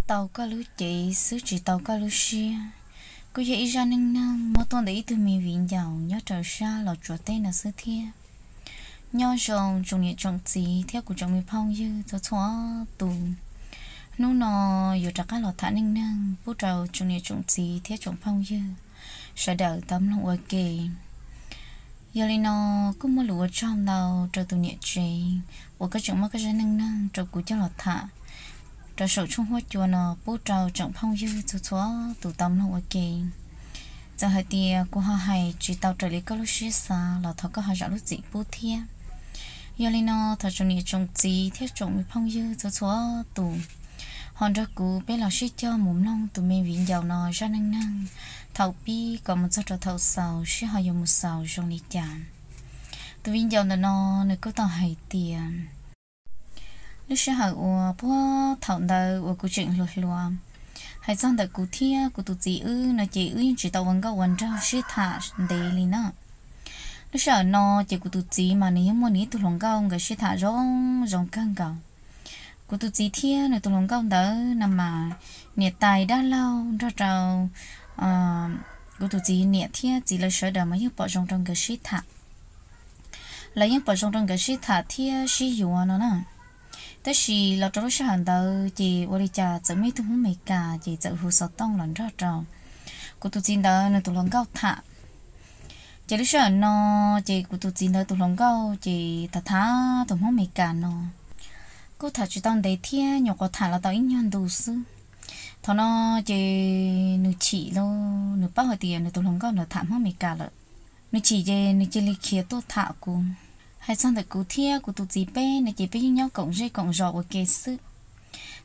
Tau koj lub cev xwb tsis tau koj lub siab, kuj yog ib zaj neej neeg muab tuaj ntawm ib tug me viv ncaus nyob rau sab Los Tsuas teb no xwb thiab. Nyob zoo tsoom niam tsoom txiv thiab kuv tsoom me phooj ywg txhua txhua tus. Hnub no yuav rov qab los tham neej neeg pub rau tsoom niam tsoom txiv thiab tsoom phooj ywg sawv daws tau mloog ua ke. Yog li no, kuj muaj lus ua tsaug ntau rau tus niam tsev uas koj tseem muab koj zaj neej neeg rau kuv coj los tham rau saum tshooj huab cua no pub rau tsoom phooj ywg txhua txhua tus tau mloog ua ke. Txawm hais tias kuv ho hais tsis tau raws li koj lub siab xav los thov koj ho zam lub txim pub thiab. Yog li no, thov tsoom niam tsoom txiv thiab tsoom me phooj ywg txhua txhua tus ho nrog kuv peb los sib cog mus mloog tus me viv ncaus no zaj neej neeg thaum pib kom mus txog rau thaum xaus seb ho yuav mus xaus zoo li cas. Tus viv ncaus ntawm no nws kuj tau hais tias, lub sij hawm uas puag thaum ntawd uas kuv tseem hluas hluas, hais txog ntawm kuv thiab kuv tus txiv wb no ces wb yeej tsis tau ua nkauj ua nraug sib tham ntev li na. Lub sij hawm no ces kuv tus txiv mas nws yeej muaj nws ib tug hluas nkauj nkawd sib tham zoo zoo kawg nkaus. Kuv tus txiv thiab nws tus hluas nkauj ntawd no mas niam tais dab laug nrog rau kuv tus txiv niam thiab txiv lawv sawv daws mas yeej pom zoo rau nkawd sib tham. Lawv yeej pom zoo rau nkawd sib tham thiab sib yuav no na. Tab sis los rau lub sij hawm ntawd ces ua li cas txawm muaj ib tug Hmoob Amelikas ces txawm hu xov tooj los nrog rau kuv tus txiv ntawd nws tus hluas nkauj tham. Ces lub sij hawm no ces kuv tus txiv ntawd tus hluas nkauj ces tham tham tus Hmoob Amelikas no kuj tham tsis tau ntev thiab, nyuam qhuav tham los tau ib nyuag ntu xwb. Thaum no ces nws chim lauj, nws paub hais tias nws tus hluas nkauj ntawd tham Hmoob Amelikas lawm. Nws chim ces nws cia li khiav tuaj tham kuv. Hais txog ntawm kuv thiab kuv tus txiv peb no ces peb yeej nyob koom zej koom zos ua ke xwb.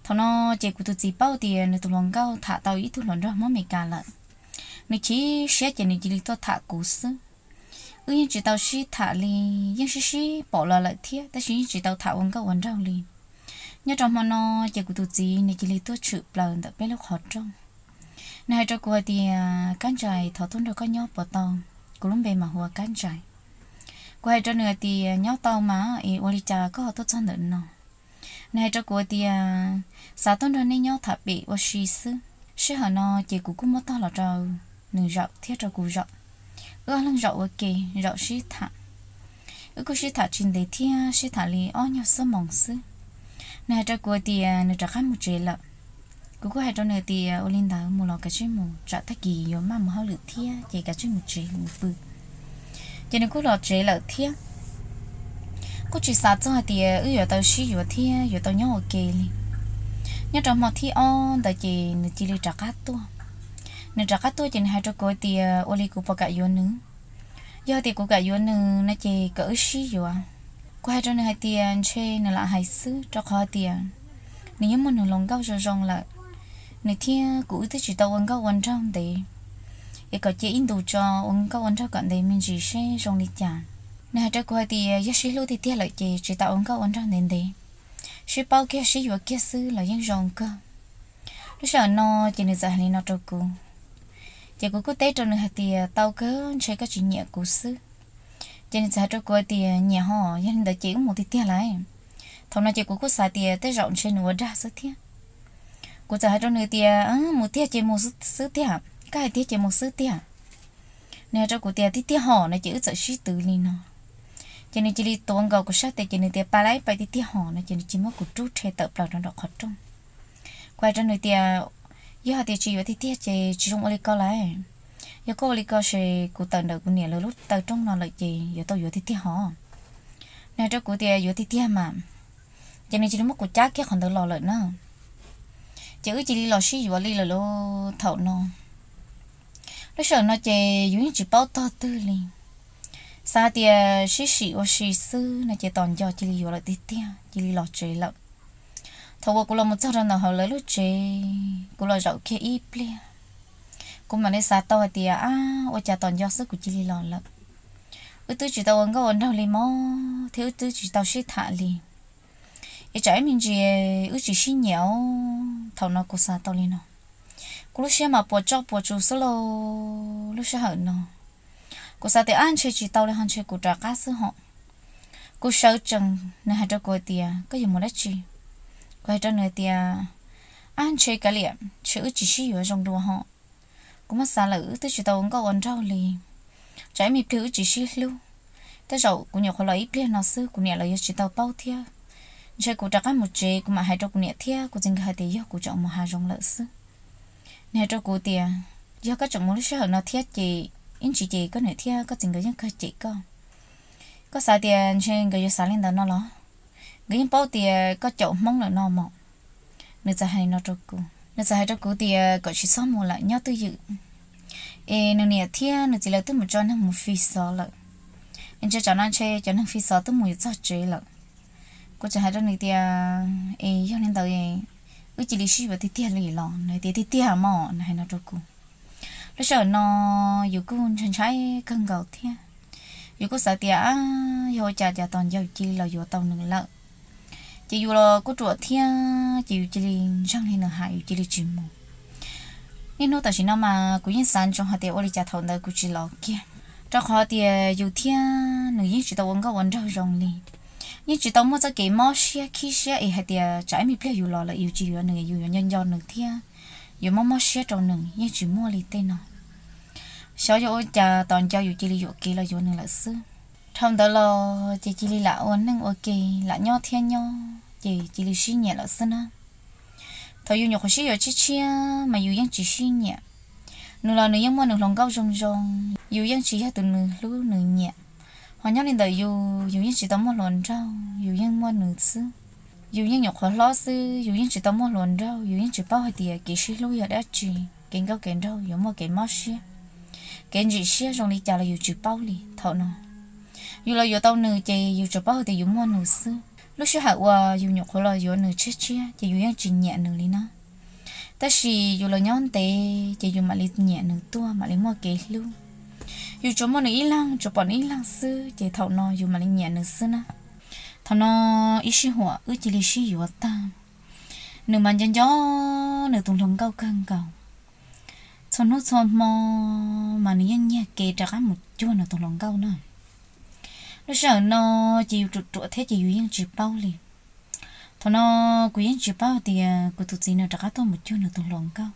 Thaum no ces kuv tus txiv paub tias nws tus hluas nkauj tham tau ib tug hluas nraug Hmoob Amelikas lawm, nws chim siab ces nws cia li tuaj tham kuv xwb. Wb yeej tsis tau sib tham li, yeej sib sib pom los lawm thiab tab sis yeej tsis tau tham ua nkauj ua nraug li. Nyob rau hmo no ces kuv tus txiv nws cia li tuaj tshwm plaws ntawm peb lub qhov rooj. Nws hais rau kuv hais tias, Kab Ntsais, thov tuaj nrog koj nyob puas tau? Kuv lub npe mas hu ua Kab Ntsais. Kuv hais rau nws hais tias, Nyob tau mas, es ua li cas koj ho tuaj txog ntawm no? Nws hais rau kuv hais tias, Xav tuaj nrog nej nyob tham pem ua si xwb. Sij hawm no ces kuv kuj muab tog los rau nws zaum thiab rau kuv zaum. Wb ob leeg zaum ua ke, zaum sib tham. Wb kuj sib tham tsis ntev thiab, sib tham li ob nyuag xuab moos xwb. Nws hais rau kuv hais tias nws rov qab mus tsev lawm. Kuv kuj hais rau nws tias, Ua li ntawd mus los kav tsij mus, tsam tag kis yuav maj mus hauj lwm thiab ces kav tsij mus tsev mus pw. Ces nws kuj los tsev lawm thiab. Kuj tsis xav txog hais tias wb yuav tau sib yuav thiab yuav tau nyob ua ke li. Nyob rau hmo thib ob ntawd ces nws cia li rov qab tuaj. Nws rov qab tuaj ces nws hais rau kuv hais tias, Ua li kuv puas kam yuav nws? Yog tias kuv kam yuav nws no ces kom wb sib yuav. Kuv hais rau nws hais tias, Ntshe nws lam hais xwb, rau qhov hais tias nws yeej muaj nws hluas nkauj zoo zoo lawm. Nws thiab kuv wb twb tsis tau ua nkauj ua nraug ntev, es kom cia ib ntus tso ua nkauj ua nraug kom ntev me ntsis seb zoo li cas. Nws hais rau kuv hais tias yog sib hlub tiag tiag lawm ces tsis tas ua nkauj ua nraug ntev ntev, sib paub kiag sib yuav kiag xwb los yeej zoo kawg. Lub sij hawm no ces nws txawm hais li no rau kuv. Ces kuv kuj teb rau nws hais tias, Tau kawg, ntshe koj tsis nyiam kuv xwb. Ces nws txawm hais rau kuv hais tias, Nyiam hos, yog li ntawd ces wb mus tiag tiag lauj. Thaum no ces kuv kuj xav tias tej zaum ntshe nws ua dag xwb thiab. Kuv txawm hais rau nws tias, Mus tiag ces mus xwb tiag, koj hais tiag ces mus xwb tiag. Nws hais rau kuv tias, Tiag tiag hos no ces wb txawm sib twv li no. Ces nws cia li tuav nkaus kuv sab tes ces nws tias, Pais lauj, pais tiag tiag hos no ces nws cia li muab kuv rub rhe tawm plaws rau nram qhov rooj. Kuv hais rau nws tias, Yog hais tias tsis yuav tiag tiag ces tsis zoo ua li ko lauj. Yog koj ua li ko ces kuv tawm ntawm kuv niam lawv lub taw rooj no lawm ces yuav tau yuav tiag tiag hos. Nws hais rau kuv tias, Yuav tiag tiag mas. Ces nws cia li muab kuv cab kiag qhov ntawd los lawm na. Ces wb cia li los sib yuav li lawm lauj. Thaum no, lub sij hawm no ces yus yeej tsis paub tog twg li, xav hais tias sib sim ua si xwb no ces tos nco cia li yuav lawm tiag tiag, cia li los tsev lawm. Thaum uas kuv los mus txog rau ntawm hauv lawv lub tsev, kuv los zaum kiag ib pliag, kuv mam li xav tau hais tias, Ab, ua cas tos nco xwb kuv cia li los lawm. Wb twb tsis tau ua nkauj ua nraug li mog thiab wb twb tsis tau sib tham li, es tsam ib me ntsis wb tsis sib nyiam os. Thaum no kuv xav tau li no, kuv lub siab mas puas tsoj puas tsu xwb lauj. Lub sij hawm no kuv xav tias, Ab, ntshe tsis tau li ho ntshe kuv rov qab xwb hos. Kuv sawv tsees, nws hais rau kuv hais tias, Koj yuav mus dab tsi? Kuv hais rau nws hais tias, Ab, ntshe kav liam, ntshe wb tsis sib yuav zoo dua ho. Kuv muab xav lawm, wb twb tsis tau ua nkauj ua nraug li, tsam ib me pliag wb tsis sib hlub. Tej zaum kuv nyuam qhuav los ib pliag no xwb kuv niam los yuav tsis tau paub thiab. Ntshe kuv rov qab mus tsev kuv mam hais rau kuv niam thiab kuv txiv nkawd hais tias yog kuv tseem mus hav zoov lawm xwb. Nws hais rau kuv tias, yog koj tseem mus lub sij hawm no thiab ces ib ntsis ces koj niam thiab koj txiv nkawd yeej kawg cem koj. Koj xav tias ntshe nkawd yuav xav li ntawd no los? Nkawd yeej paub tias koj caum Hmoob lawm no mos. Nws txawm hais no rau kuv, nws txawm hais rau kuv tias kom tsis txhob mus lawm, nyob twj ywm. Es nws niam thiab nws txiv lawv twb mus tso neeg mus fi xov lawm. Es ntshe tsam no ntshe cov neeg fi xov twb mus yuav txog tsev lawm. Kuv txawm hais rau nws tias, es yog li ntawd wb cia li sib yuav tiag tiag li los? Nws tias tiag tiag mos, nws hais no rau kuv. Lub sij hawm no yus kuj ntshai ntshai kawg nkaus thiab. Yus kuj xav tias, ab, yog ua cas cas tos ncaus cia li los yuav tau nws lawm. Ces yus los kuj ruam thiab ces yus cia li ntseeg li nws hais, yus cia li tsis mus. Niaj hnub tam sim no mas kuv yeej xav ntsoov hais tias ua li cas thaum ntawd kuv tsis los kiag, rau qhov tias yus thiab nws yeej tsis tau ua nkauj ua nraug zoo li. Yeej tsis tau muaj txoj kev mob siab khib siab es hais tias tsam ib me pliag yus los lawm yus tsis yuav nws, yus yuav nco nco nws thiab yuav mob mob siab rau nws, yeej tsis muaj li tej no. Xyov yog ua cas tos ncaus yus cia li yuam kev los yuav nws lawm xwb. Dhau ntawd los ces cia li lam ua neej ua ke, lam nyob thiab nyob ces cia li sib nyiam lawm xwb na. Thaum yus nyuam qhuav sib yuav tshiab tshiab mas yus yeej tsis sib nyiam. Nws los nws yeej muaj nws hluas nkauj zoo zoo, yus yeej tsis yog tus nws hlub nws nyiam. Ho nyob li ntawm yus, yus yeej tsis tau muaj hluas nraug, yus yeej muaj nws xwb. Yus yeej nyuam qhuav hlob xwb, yus yeej tsis tau muaj hluas nraug, yus yeej tsis paub hais tias kev sib hlub yog dab tsi, kev nkauj kev nraug yuav muaj kev mob siab, kev ntsim siab zoo li cas los yus tsis paub li. Thaum no yus los yuav tau nws ces yus tsuas paub hais tias yus muaj nws xwb. Lub sij hawm uas yus nyuam qhuav los yuav nws tshiab tshiab ces yus yeej tsis nyiam nws li na. Tab sis yus los nyob ntev ces yus mam li nyiam nws tuaj, mam li muaj kev hlub. Yus tsuas muaj nws ib leeg, tsuas pom nws ib leeg xwb ces thaum no yus mam li nyiam nws xwb na. Thaum no ib sij huam wb cia li sib yuav tag. Nws mas nco nco nws tus hluas nkauj kawg nkaus. Txhua hnub txhua hmo mas nws yeej nyiag kev rov qab mus cuag nws tus hluas nkauj na. Lub sij hawm no ces yus ruam ruam thiab ces yus yeej tsis paub li. Thaum no kuv yeej tsis paub tias kuv tus txiv nws rov qab tuaj mus cuag nws tus hluas nkauj.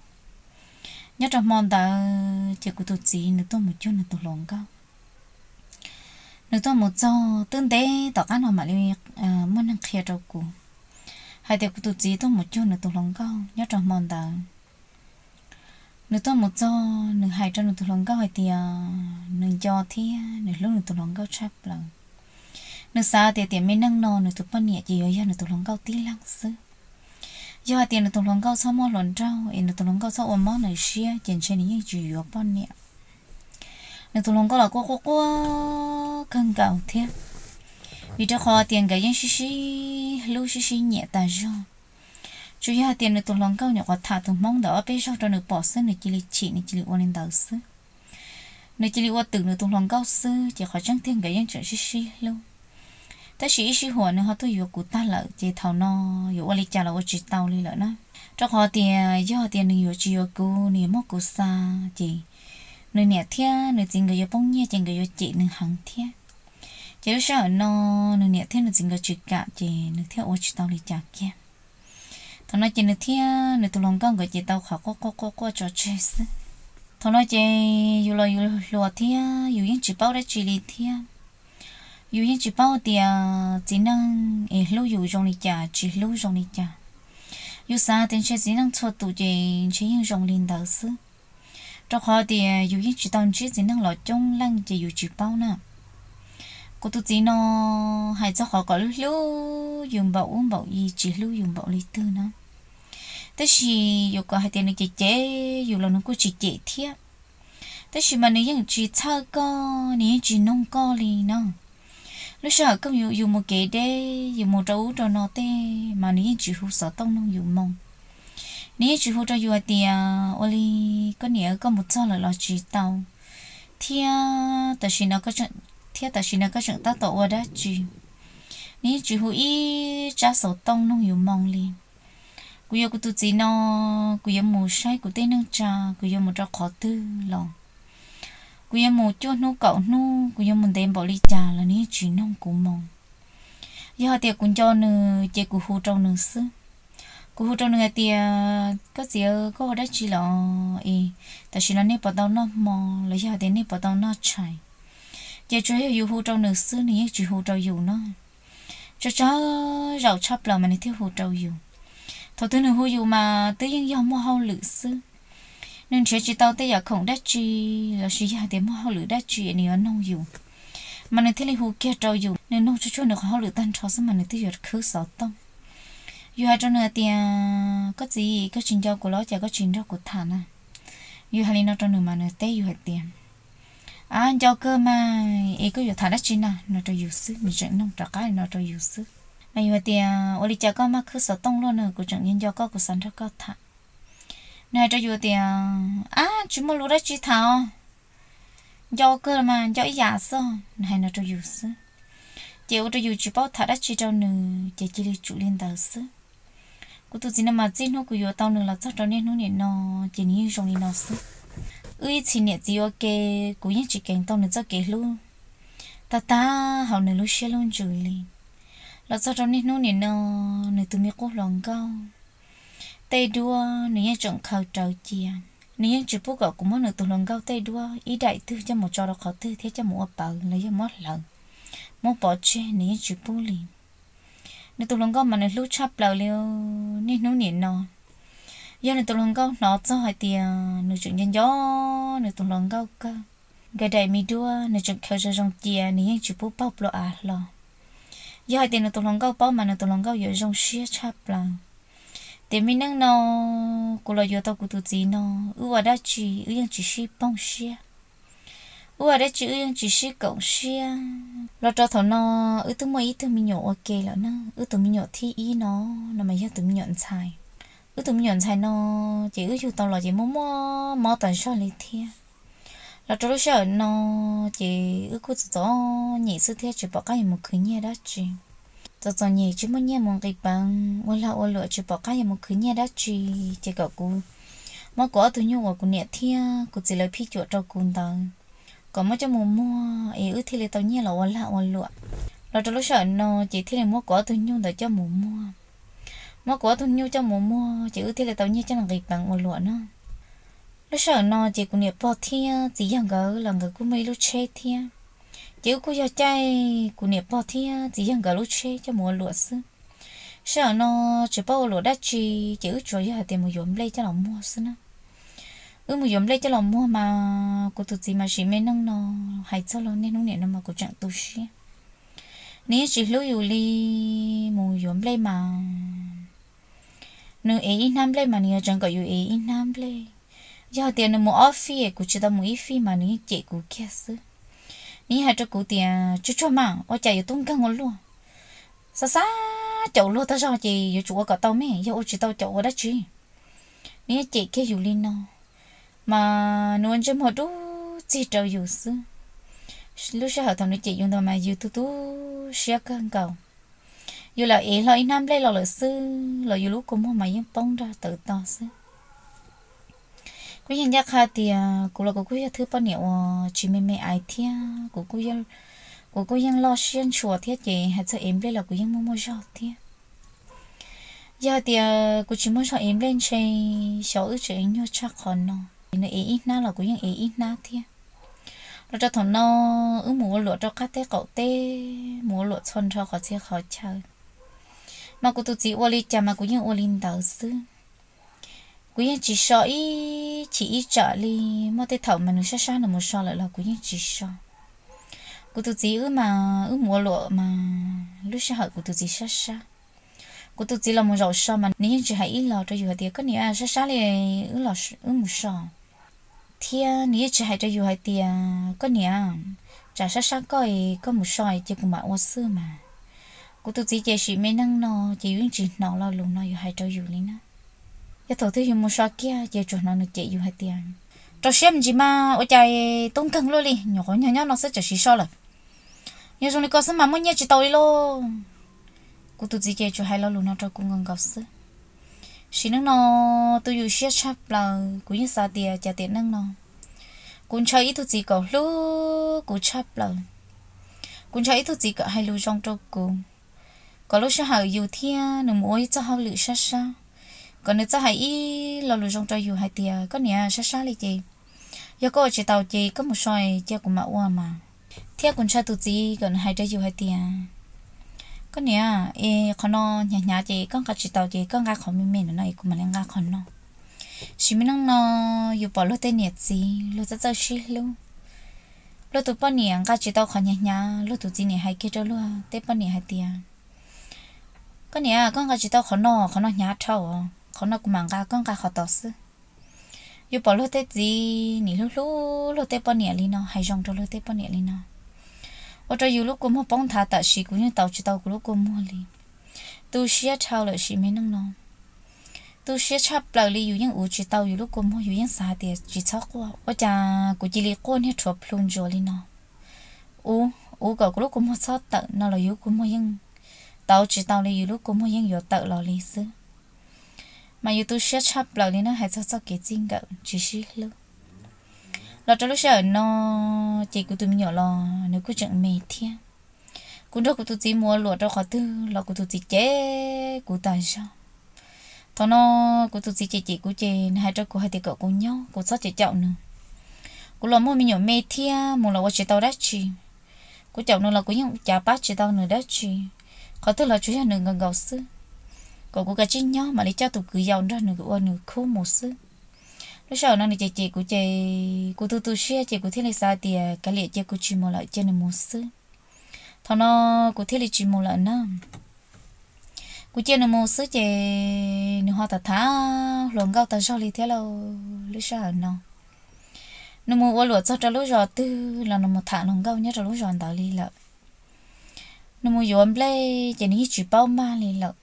Nyob rau hmo ntawd ces kuv tus txiv nws tuaj mus cuag nws tus hluas nkauj. Nws tuaj mus txog twb ntev tom qab no mam li muaj neeg qhia rau kuv hais tias kuv tus txiv tuaj mus cuag nws tus hluas nkauj nyob rau hmo ntawd. Nws tuaj mus txog nws hais rau nws tus hluas nkauj hais tias nws nco thiab nws hlub nws tus hluas nkauj tshaj plaws. Nws xav tias tiam me neej no nws tus poj niam ces yuav yog nws tus hluas nkauj tib leeg xwb. Yog hais tias nws tus hluas nkauj txhob muaj hluas nraug es nws tus hluas nkauj txhob ua mob nws siab ces ntshe nws yeej tsis yuav poj niam. Nws tus hluas nkauj los kuj quaj quaj kawg nkaus thiab, vim rau qhov tias nkawd yeej sib sib hlub sib sib nyiam tas zog. Tsuas yog hais tias nws tus hluas nkauj nyuam qhuav tham tus hmoob ntawm ob peb zaug rau nws pom xwb nws cia li chim, nws cia li ua li ntawd xwb. Nws cia li ua twm nws tus hluas nkauj xwb ces qhov tseeb tiag nkawd yeej tseem sib sib hlub. Tab sis ib sij huam nws ho tuaj yuav kuv tag lawm ces thaum no yuav ua li cas los ua tsis tau li lawm na. Rau qhov tias yog tias nws yuav tsis yuav kuv, nws yuav muab kuv xa ces nws niam thiab nws txiv nkawd yuav poob nyiaj ces nkawd yuav cem nws heev thiab. Ces lub sij hawm no nws niam thiab nws txiv nkawd tsis kam ces nws thiaj ua tsis tau li cas kiag. Thaum no ces nws thiab nws tus hluas nkauj nkawd ces tau qhov quaj quaj quaj quaj tso tseg xwb. Thaum no ces yus los yus hluas thiab yus yeej tsis paub dab tsi li thiab. Yus yeej tsis paub tias txiv neej es hlub yus zoo li cas tsis hlub zoo li cas. Yus xav tias ntshe txiv neej txhua tus ces ntshe yeej zoo li ntawd xwb, rau qhov tias yus yeej tsis tau ntsib txiv neej los coob leej ces yus tsis paub na. Kuv tus txiv no hais txog qhov kom hlub hlub yus npaum ub npaum i tsis hlub yus npaum li twg na. Tab sis yuav kom hais tias nws cem cem yus los nws kuj tsis cem thiab. Tab sis mas nws yeej tsis txhawj koj, nws yeej tsis noog koj li na. Lub sij hawm koj yus mus kev deb, yus mus rau ub rau no tej mas nws yeej tsis hu xov tooj noog yus moo. Nws yeej tsis hu rau yus hais tias ua li koj niam koj mus txog lawm los tsis tau, thiab tam sim no koj tseem tab tom ua dab tsi. Nws yeej tsis hu ib tsab xov tooj noog yus moo li. Kuv yuav kuv tus txiv no, kuv yuav mus saib kuv tej neej tsa, kuv yuav mus rau qhov twg los, kuv yuav mus cuaj hnub kaum hnub, kuv yuav mus ntev npaum li cas los nws yeej tsis noog kuv moo. Yog hais tias kuv nco nws ces kuv hu rau nws xwb. Kuv hu rau nws hais tias, koj txiv, koj ua dab tsi los es tam sim no nej puas tau noj hmo los yog hais tias nej puas tau noj tshais? Ces tsuas yog yus hu rau nws xwb, nws yeej tsis hu rau yus no. Tsawg tsawg zaus tshaj plaws mas nws thiaj hu rau yus. Thaum twg nws hu yus mas twb yeej yog muaj hauj lwm xwb. Nws nrhiav tsis tau tej yam khoom dab tsi lossis yog hais tias muaj hauj lwm dab tsi nws yuav noog yus, mas nws thiaj li hu kiag rau yus. Nws noog tsuag tsuag nws qhov hauj lwm tag nrho xwb mas nws twb yuav khwb xov tooj. Yus hais rau nws hais tias, koj txiv, koj tsis nco kuv los cas koj tsis nrog kuv tham na? Yus hais li no rau nws mas nws teb yus hais tias, a, nco kawg mas, es koj yuav tham dab tsi na? No rau yus xwb, nws tseem noog rov qab li no rau yus xwb. Mas yus hais tias, ua li cas koj maj khwb xov tooj luaj na, kuv tseem nco koj, kuv xav nrog koj tham. Nws hais rau yus tias, a, tsis muaj lus dab tsi tham os, nco kawg los mas, nco ib yam xwb. Nws hais no rau yus xwb, ces ua rau yus tsis paub tham dab tsi rau nws ces cia li tsum li ntawd xwb. Kuv tus txiv no mas txij hnub kuv yuav tau nws los txog rau niaj hnub nim no ces nws yeej zoo li no xwb. Wb ib txhis niam txiv ua ke, kuv yeej tsis keev tau nws txoj kev hlub tag tag hauv nws lub siab lub ntsws li. Los txog rau niaj hnub nim no, nws tus me qub hluas nkauj tej duab nws yeej tseem khaws rawv cia. Nws yeej tsis pub kom kuv muab nws tus hluas nkauj tej duab ib daim twg coj mus tso rau qhov twg thiab coj mus ua pawv los yog muab hlawv, muab pov tseg, nws yeej tsis pub li. Nws tus hluas nkauj mas nws hlub tshaj plaws li. Niaj hnub nim no, yog nws tus hluas nkauj hnov txog hais tias nws tseem nco nco nws tus hluas nkauj kawg, nkawd daim me duab nws tseem khaws zoo zoo cia, nws yeej tsis pub paug plua av hlo. Yog hais tias nws tus hluas nkauj paub mas nws tus hluas nkauj yuav zoo siab tshaj plaws. Tiam me neej no kuv los yuav tau kuv tus txiv no, wb ua dab tsi wb yeej tsis sib poob siab, wb ua dab tsi wb yeej tsis sib koom siab. Los rau thaum no wb twb muaj ib tug me nyuam ua ke lawm na, wb tus me nyuam thib ib no, no mas yog tus me nyuam ntxhais. Wb tus me nyuam ntxhais no ces wb yug tau los ces muaj muaj mob tas zog li thiab. Los rau lub sij hawm no ces wb kuj txom txom nyem xwb thiab tsis pom qab yuav mus khwv nyiaj dab tsi. Txom txom nyem tsis muaj nyiaj mus nqis peev, ua lag ua luam tsis pom qab yuav mus khwv nyiaj dab tsi, ces kom kuv muab kuv ob tug nyuj uas kuv niam thiab kuv txiv lawv phij cuam rau kuv ntawd, kom muab coj mus muag es wb thiaj li tau nyiaj los ua lag ua luam. Los rau lub sij hawm no ces thiaj li muab kuv ob tug nyuj ntawd coj mus muag. Muab kuv ob tug nyuj coj mus muag ces wb thiaj li tau nyiaj coj los nqis peev ua luam no. Lub sij hawm no ces kuv niam pog thiab txiv yawg nkawd los nkawd kuj muaj ib lub tsheb thiab. Ces wb kuj yog caij kuv niam pog thiab txiv yawg nkawd lub tsheb coj mus ua luam xwb. Sij hawm no tsis paub ua luam dab tsi, ces wb tsuas yog hais tias mus yuav nplej coj los muag xwb na. Wb mus yuav nplej coj los muag mas kuv tus txiv mas sim me neej no, hais txog los niaj hnub nim no mas kuv tseem tu siab. Nws yeej tsis hlub yus li. Mus yuav nplej mas nws ev ib hnab nplej mas nws yuav tseev kom yus ev ib hnab nplej. Yog hais tias nws mus ob fij kuv tsis tau mus ib fij mas nws yeej cem kuv kiag xwb. Nws yeej hais rau kuv tias, tsuag tsuag mas ua cas yuav tub nkeeg ua luaj, xav xav caum luag tag zog ces yuav tsum ua kom tau me, yog ua tsis tau caum ua dab tsi. Nws yeej cem kiag yus li no, mas nws ua ntsej muag dub txig rau yus xwb. Lub sij hawm thaum nws cem yus ntawd mas yus tu tu siab kawg nkaus. Yus lam ev hlo ib hnab nplej los lawm xwb los yus lub kua muag mas yeej poob nrog tawv to xwb. Kuv yeej ncaj qha tias kuv los kuv kuj yog thwj poj niam uas tsis me me aiv thiab, kuv kuj yeej loj siab ntshua thiab ces hais txog ev nplej los kuv yeej muaj muaj zog thiab. Yog hais tias kuv tsis muaj zog ev nplej ntshe xyov wb tseem nyuaj tshaj qhov no. Nws ev ib hnab los kuv yeej ev ib hnab thiab. Los rau thaum no wb mus ua luam rau qab teb qaum teb, mus ua luam txhua nrho qhov txhia qhov chaw, mas kuv tus txiv ua li cas mas kuv yeej ua li ntawd xwb. Kuv yeej tsis so ib chim ib tsam li. Muaj tej thaum mas nws sab sab nws mus so lawm los kuv yeej tsis so. Kuv tus txiv wb mas wb mus ua luam mas lub sij hawm kuv tus txiv sab sab, kuv tus txiv los mus zaum so mas nws yeej tsis hais ib los rau yus hais tias, koj niam, sab sab li, wb mus so. Thiab nws yeej tsis hais rau yus hais tias, koj niam, tsam sab sab koj es koj mus so ces kuv mam ua xwb mas. Kuv tus txiv ces sim me neej no ces yus yeej tsis hnov lo lus no yus hais rau yus li na. Yog thaum twg yus mus so kiag ces tsuas hnov nws cem yus hais tias, rau siab me ntsis mas ua cas tub nkeeg luaj li, nyuam qhuav nyob nyob no xwb tsam siv so lawm. Yog zoo li koj xwb mas muaj nyiaj tsis tau li lauj. Kuv tus txiv ces tsuas hais lo lus no rau kuv nkaus nkaus xwb. Sim neej no tu yus siab tshaj plaws, kuv yeej xav tias cas tiam neej no kuv ntshaw ib tug txiv kom hlub kuv tshaj plaws. Kuv ntshaw ib tug txiv kom hais lus zoo rau kuv, kom lub sij hawm yus thiab nws mus ua ib txoj hauj lwm sab sab, kom nws txawj hais ib lo lus zoo rau yus hais tias, koj niam, sab sab li ces yog koj ua tsis tau ces koj mus so cia kuv mam ua mas. Thiab kuv ntshaw tus txiv kom nws hais rau yus hais tias, koj niam, es qhov no hnyav hnyav ces koj nqa tsis tau ces koj nqa qhov me me no es kuv mam li nqa qhov no. Sim me neej no yus pom luag tej niam txiv luag txawj txawj sib hlub, luag tus poj niam nqa tsis tau qhov hnyav hnyav, luag tus txiv niam hais kiag rau luag tej poj niam hais tias, koj niam, koj nqa tsis tau qhov no, qhov no hnyav dhau, qhov no kuv mam nqa, koj nqa qhov tod xwb. Yus pom luag tej txiv nim hlub hlub luag tej poj niam li no, hais zoo rau luag tej poj niam li no, ua rau yus lub kua muag poob nthav. Tam sim kuv yeej tau tsis tau kuv lub kua muag li. Tu siab dhau lawm sim me neej no. Tu siab tshaj plaws li, yus yeej uv tsis tau yus lub kua muag, yus yeej xav hais tias tsis txhob quaj, ua cas kuv cia li quaj niag rhuav plhu ntsuas li no. Uv, uv kom kuv lub kua muag txhob tawm no los yus lub kua muag yeej tau tsis tau li, yus lub kua muag yeej yuav tawm los li xwb. Mas yus tu siab tshaj plaws li na, hais txog txoj kev txij nkawm tsis sib hlub. Los rau lub sij hawm no ces kuv tus me nyuam los nws kuj tseem me thiab. Kuv nrog kuv tus txiv mus ua luam rau qhov twg los kuv tus txiv cem kuv tas zog. Thaum no kuv tus txiv cem cem kuv ces nws hais rau kuv hais tias kom kuv nyob, kuv txhob cem caum nws. Kuv los muaj me nyuam me thiab mus los ua tsis tau dab tsi. Kuv caum nws los kuv yeej cav pab tsis tau nws dab tsi. Qhov twg los tsuas yog nws nkaus nkaus xwb. Kom kuv kav tsij nyob mam li coj tus kwv yau nrog nws ua nws khub mus xwb. Lub sij hawm no nws cem cem kuv ces kuv tu tu siab ces kuv thiaj li xav tias kav liam, cia kuv tsis mus lawm, cia nws mus xwb. Thaum no kuv thiaj li tsis mus lawm na. Kuv cia nws mus xwb ces nws ho tham tham hluas nkauj tag zog li thiab lauj. Lub sij hawm no nws mus ua luam txog rau lub zos twg los nws mus tham hluas nkauj nyob rau lub zos ntawd li lawm. Nws mus yuav nplej ces nws yeej tsis paub maj li lawm.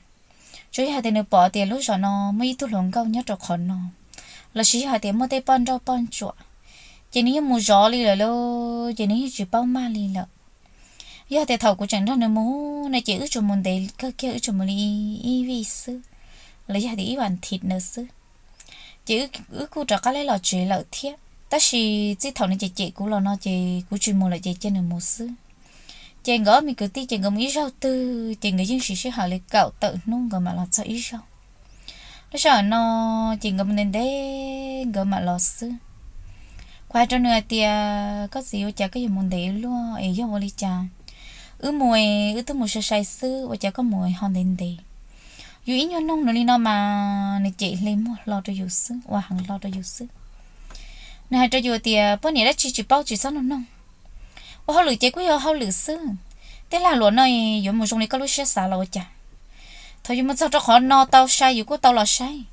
Tsuas yog hais tias nws pom tias lub zos no muaj ib tug hluas nkauj nyob rau qhov no, lossis yog hais tias muaj tej poj nrauj poj ntsuam, ces nws yeej mus zov li lawm lauj, ces nws yeej tsis paub maj li lawm. Yog tias thaum kuv tseem nrog nws mus no ces wb tsuas mus ntev kawg kiag, wb tsuas mus li ib vij xwb, los yog tias ib vas thiv ntawd xwb, ces wb kuj rov qab los tsev lawm thiab. Tab sis txij thaum nws cem cem kuv los no ces kuv tsis mus lawm ces cia nws mus xwb. Ces nkawd ob me kwv tij ces nkawd mus ib zaug twg ces nkawd yeej siv sij hawm li kaum tawm hnub nkawd mam los txog ib zaug. Lub sij hawm no ces nkawd mus ntev ntev nkawd mam los xwb. Kuv hais rau nws hais tias, koj txiv, ua cas koj yuav mus ntev luaj es yog ua li cas? Wb mus es wb twb mus sai sai xwb, ua cas koj mus ho ntev ntev? Yus ib nyuag nug nws li no mas nws cem hle muag hlo rau yus xwb, ua heev hlo rau yus xwb. Nws hais rau yus tias, poj niam dab tsi tsis paub, tsis txhob nug nug. Ua hauj lwm ces kuj yog hauj lwm xwb. Tej lag luam no yuav mus zoo li koj lub siab xav los ua cas? Thaum yus mus txog rau qhov no tau sai yus kuj tau los sai,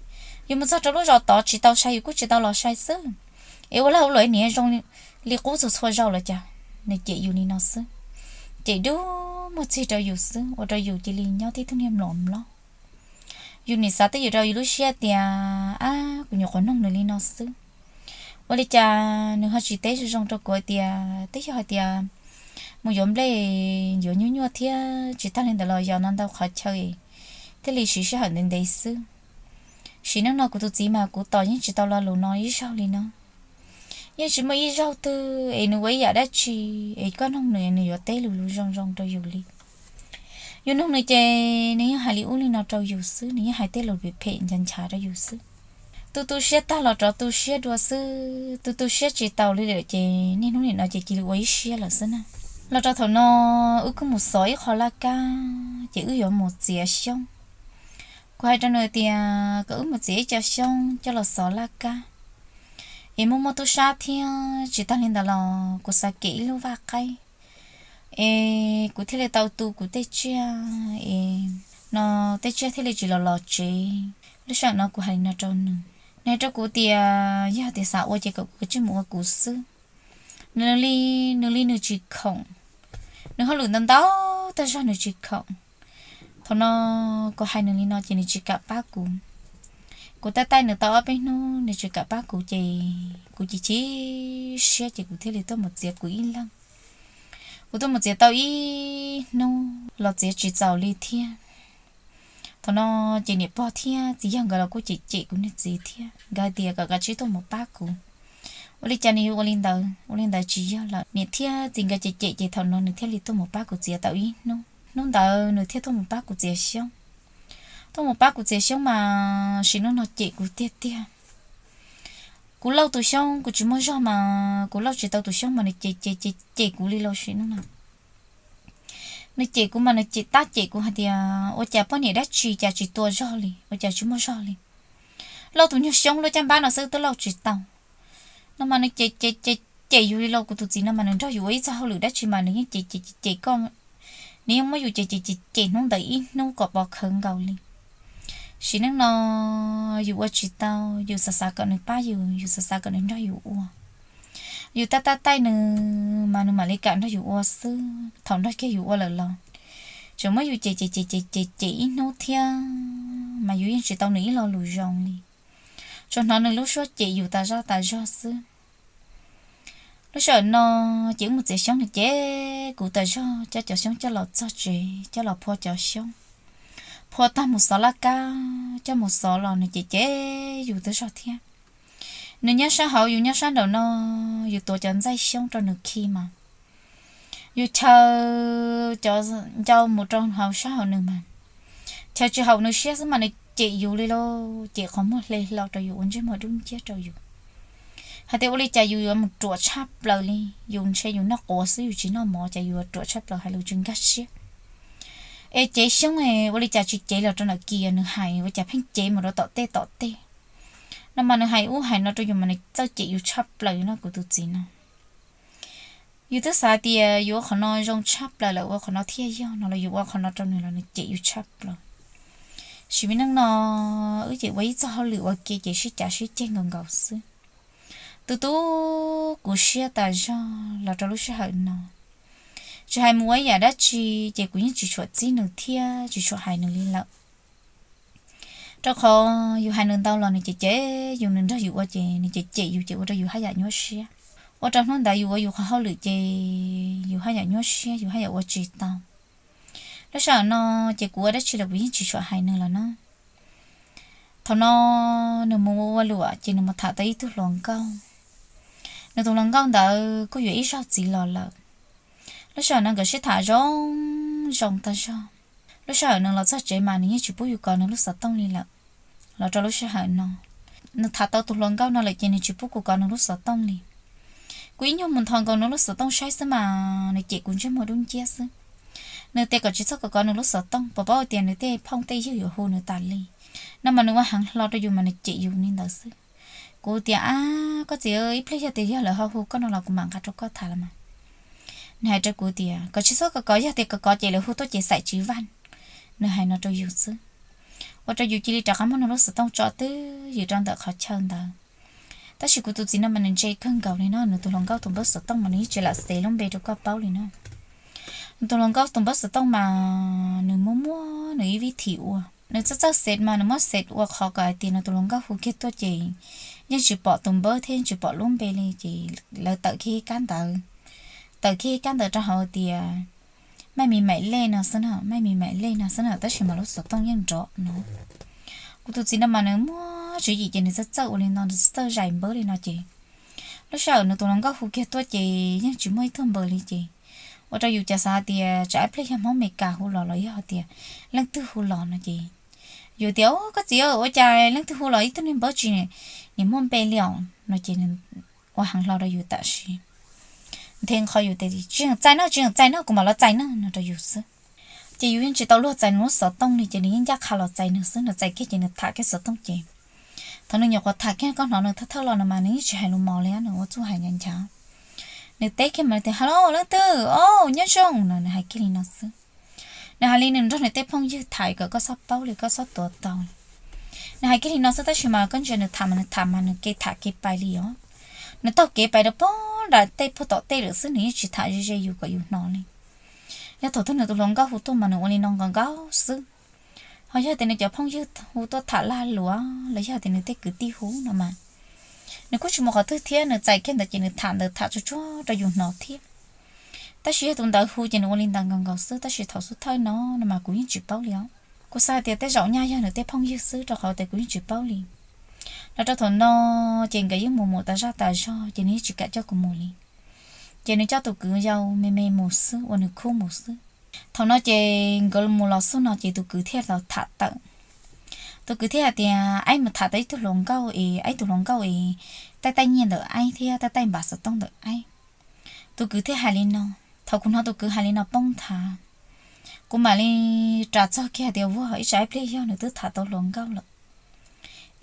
yus mus txog rau lub zos tod tsis tau sai yus kuj tsis tau los sai xwb. Es ua lag ua luam niaj zoo li qub txhua txhua zaus los cas? Nws cem yus li no xwb. Cem dub muag txig rau yus xwb, ua rau yus cia li nyob tib tug niag mlom mlob. Yus nim xav twb ywm rau yus lub siab tias, ab, kuv nyuam qhuav nug nws li no xwb, ua li cas nws ho tsis teb zoo zoo rau kuv hais tias twb yog hais tias mus yuav nplej yuav nyuaj nyuaj thiab tsis tag li ntawd los yog no ntau qhov chaw thiaj li siv sij hawm ntev ntev xwb. Sim neej no kuv tus txiv mas kuv tos yeej tsis tau lo lus no ib zaug li no. Yeej tsis muaj ib zaug twg es nws ua ib yam dab tsi es koj nug nws nws yuav teb lus lus zoo zoo rau yus li. Yus nug nws ces nws yeej hais li ub li no rau yus xwb, nws yeej hais tej lus phem phem nchav nchav rau yus xwb. Tu tu siab tag los rov tu siab dua xwb, tu tu siab tsis taus li lawm ces niaj hnub nim no ces cia li ua ib siab lawm xwb na. Los rau thaum no wb kuj mus xov ib qho laj kab ces wb yuav mus txiav xyoob. Kuv hais rau nws tias kom wb mus txiav ib co xyoob coj los xov laj kab, es muaj muaj tub sab thiab tsis tag li ntawd los kuv xav kem ib lub vaj qaib, es kuv thiaj li tau tu kuv tej tsiaj, es no tej tsiaj thiaj li tsis los los tsev. Lub sij hawm no kuv hais li no rau nws, nws hais rau kuv tias yog tias xav ua ces kom kuv kav tsij mus ua kuv xwb. Nws li, nws li nws tsis khoom, nws hauj lwm ntau ntau tag zog nws tsis khoom. Thaum no kuv hais nws li no ces nws tsis kam pab kuv. Kuv taij taij nws tau ob peb hnub nws tsis kam pab kuv ces kuv chim chim siab ces kuv thiaj li tuaj mus txiav kuv ib leeg. Kuv tuaj mus txiav tau ib hnub los txiav tsis txaus li thiab. Thaum no ces niam pog thiab txiv yawg nkawd los kuj cem cem kuv niag txiv thiab, nkawd hais tias kom kav tsij tuaj mus pab kuv. Ua li cas nws yuav ua li ntawd, ua li ntawd tsis yog lawm. Niam thiab txiv nkawd cem cem ces thaum no nws thiaj li tuaj mus pab kuv txiav tau ib hnub. Hnub ntawd nws thiaj tuaj mus pab kuv txiav xyoob. tuaj mus pab kuv txiav xyoob mas sim neej no cem kuv tiag tiag. Kuv lauj tus xyoob kuv tsis muaj zog mas kuv lauj tsis tau tus xyoob mas nws cem cem cem cem kuv li los sim neej no. Nws cem kuv mas nws cem tab cem kuv hais tias ua cas poj niam dab tsi cas tsis tua zog li, ua cas tsis muaj zog li. Lauj tus nyuag xyoob lub caj npab no xwb twb lauj tsis tau. No mas nws cem cem cem cem yus li los kuv tus txiv no mas nws nrog yus ua ib txog hauj lwm dab tsi mas nws yeej cem cem cem cem koj. Nws yeej muab yus cem cem cem cem hnub ntawd ib hnub kom pov khawv nkaus li. Sim neej no yus ua tsis tau, yus xav xav kom nws pab yus, yus xav xav kom nws nrog yus ua. Yus tab tab taij nws mas nws mam li kam nrog yus ua xwb, thaum nrog kiag yus ua lawm los tseem muab yus cem cem cem cem cem cem ib hnub thiab mas yus yeej tsis tau nws ib lo lus zoo li. Tsuas hnov nws lub suab cem yus tas zaj tas zog xwb. Lub sij hawm no ces wb mus txiav xyoob nws cem kuv tas zog, coj cov xyoob coj los txog tsev coj los phua cov xyoob, phua tag mus xov laj kab coj mus xov los nws cem cem yus tas zog thiab. Nws nyob sab hauv yus nyob sab nraum no, yus tuav cov ntxaij xyoob rau nws khi mas yus chaw cov ncau mus rau hauv sab hauv nws mas chaw tsis haum nws siab xwb mas nws cem yus li lauj, cem qhov muag hle hlo rau yus ua ntsej muag dub nciab rau yus. Hais tias ua li cas yus yuav mus ruam tshaj plaws li, yus ntshe yus noj quav xwb yus tsis noj mov cas yus yuav ruam tshaj plaws hais lus tsis nkag siab. Es cev xyoob ua li cas tsis cev los rau ntawm kiag nws hais, ua cas pheej cev mus rau tom tej tom tej. No mas nws hais ub hais no rau yus mas nws txawj cem yus tshaj plaws no kuv tus txiv no. Yus twb xav tias yus ua qhov no zoo tshaj plaws lawm ua qhov no thiaj yog no los yus ua qhov no rau nws los nws cem yus tshaj plaws. Sim neej no wb ces ua ib txog hauj lwm ua ke ces sib cav sib ceg nkaus nkaus xwb. Tu tu kuv siab tas zog los rau lub sij hawm no. Tsis hais mus ua ib yam dab tsi ces kuv yeej tsis tshua txib nws thiab tsis tshua hais nws li lawm. Rau qhov yus hais nws ntau los nws cem cem yus, nws nrog yus ua ces nws cem cem yus ces ua rau yus haj yam nyuaj siab. Ua rau hnub ntawd yus ua yus qhov hauj lwm ces yus haj yam nyuaj siab, yus haj yam ua tsis tau. Lub sij hawm no ces kuv ua dab tsi los kuv yeej tsis tshua hais nws lawm na. Thaum no nws mus ua luam ces nws mus tham tau ib tug hluas nkauj. Nws tus hluas nkauj ntawd kuj yuav ib zaug txiv los lawm. Lub sij hawm no nkawd sib tham zoo zoo tag zog. Lub sij hawm nws los txog tsev mas nws yeej tsis pub yus kov nws lub xov tooj li lawm. Los rau lub sij hawm no, nws tham tau tus hluas nkauj no lawm ces nws tsis pub kuv kov nws lub xov tooj li. Kuv ib nyuag mus nthos nkaus nws lub xov tooj saib xwb mas nws cem kuv ntsej muag dub nciab xwb. Nws tias kom tsis txhob kov kov nws lub xov tooj, puas paub tias nws tej phooj tej ywg yuav hu nws tas li. No mas nws ua heev hlo rau yus mas nws cem yus li ntawd xwb. Kuv tias ab koj txiv, ib pliag yog tias yog lawv ho hu koj no los kuv mam nqa rau koj tham los mas. Nws hais rau kuv tias kom tsis txhob kov kov, yog tias kov kov ces lawv hu tuaj ces xaim tsis vaj. Nws hais no rau yus xwb. Ua rau yus cia li rov qab muab nws lub xov tooj tso twb ywm rau ntawm qhov chaw ntawd. Tab sis kuv tus txiv no mas nws ntse kawg nkaus li no, nws tus hluas nkauj tus npawb xov tooj mas nws yeej tsis lam xev lub npe rau koj paub li no. Nws tus hluas nkauj tus npawb xov tooj mas nws muaj muab nws ib vib thim ua. Nws txawj txawj xev mas nws muab xev ua qhov kom hais tias nws tus hluas nkauj hu kiag tuaj ces yeej tsis pom tus npawb thiab yeej tsis pom lub npe li ces lawv tawm kiag kab ntawv, tawm kiag kab ntawv rau hauv tias maj mis maim lej no xwb na, maj mis maim lej no xwb na, tab sis mas lub xov tooj yeej nrov no. Kuv tus txiv no mas nws muaj tswv yim ces nws txawj txawj ua li no, nws txawj zais npawb li no ces lub sij hawm nws tus hluas nkauj hu kiag tuaj ces yeej tsis muaj ib tug npawb li ces ua rau yus cas xav hais tias tsam ib pliag yog Hmoob Mes Kas hu los los yog hais tias leej twg hu los no ces yus tias o koj txiv, ua cas leej twg hu los ib tug niag npawb tsis nim muaj npe li os no ces nws ua heev hlo rau yus tam sim nthe qhov yus tias tsis txais no, tsis txais no, kuv mam los txais no no rau yus xwb. Ces yus yeej tsis tau luag txais nws lub xov tooj li ces nws yeej ncaj qha los txais nws xwb, nws txais kiag ces nws tham kiag xov tooj ces thaum nws nyuam qhuav tham kiag koj hnov nws thawj thawj los no mas nws yeej tsis hais lus mos li, nws ua txuj hais nyav nchav. Nws teb kiag mas nws tias hello leej twg, o nyob zoo no, nws hais kiag li no xwb. Nws hais li nws nrog nws tej phooj ywg tham kom koj txhob paub li, koj txhob tuav tau li. Nws hais kiag li no xwb tab sis mas koj ntsia nws tham mas nws tham mas nws kev tham kev pais li os. Nws taug kev pais rau pog nram tej pog tom tej lawm xwb, nws yeej tsis tham ze ze yus kom yus hnov li. Yog thaum twg nws tus hluas nkauj hu tuaj mas nws ua li no nkaus nkaus xwb. Ho yog tias nws cov phooj ywg hu tuaj tham lag luam los yog tias nws tej kwv tij hu no mas nws kuj tsis mus qhov twg thiab, nws txais kiag ntawd ces nws tham ntawd tham tsuag tsuag rau yus hnov thiab. Tab sis yog tus ntawd hu ces nws ua li ntawd nkaus nkaus xwb, tab sis thaum xub thawj no no mas kuv yeej tsis paub li os. Kuv xav hais tias tej zaum nyaj yog nws tej phooj ywg xwb rau qhov tias kuv yeej tsis paub li. Los rau thaum no ces nkawd yeej mus mus tas zaj tas zog ces nws yeej tsis kam coj kuv mus li. Ces nws coj tus kwv yau me me mus xwb, ua nws khub mus xwb. Thaum no ces nkawd mus los xub no ces tus kwv thiaj los tham tawm. Tus kwv thiaj hais tias, Aib mus tham tau ib tug hluas nkauj es, aib tus hluas nkauj es taij taij nyiaj ntawm aib thiab taij taij npas xov tooj ntawm aib. Tus kwv thiaj hais li no. Thaum kuv hnov tus kwv hais li no poob nthav, kuv mam li ras txog kiag hais tias, Ua, ib tsam ib pliag yog nws twb tham tau hluas nkauj lawm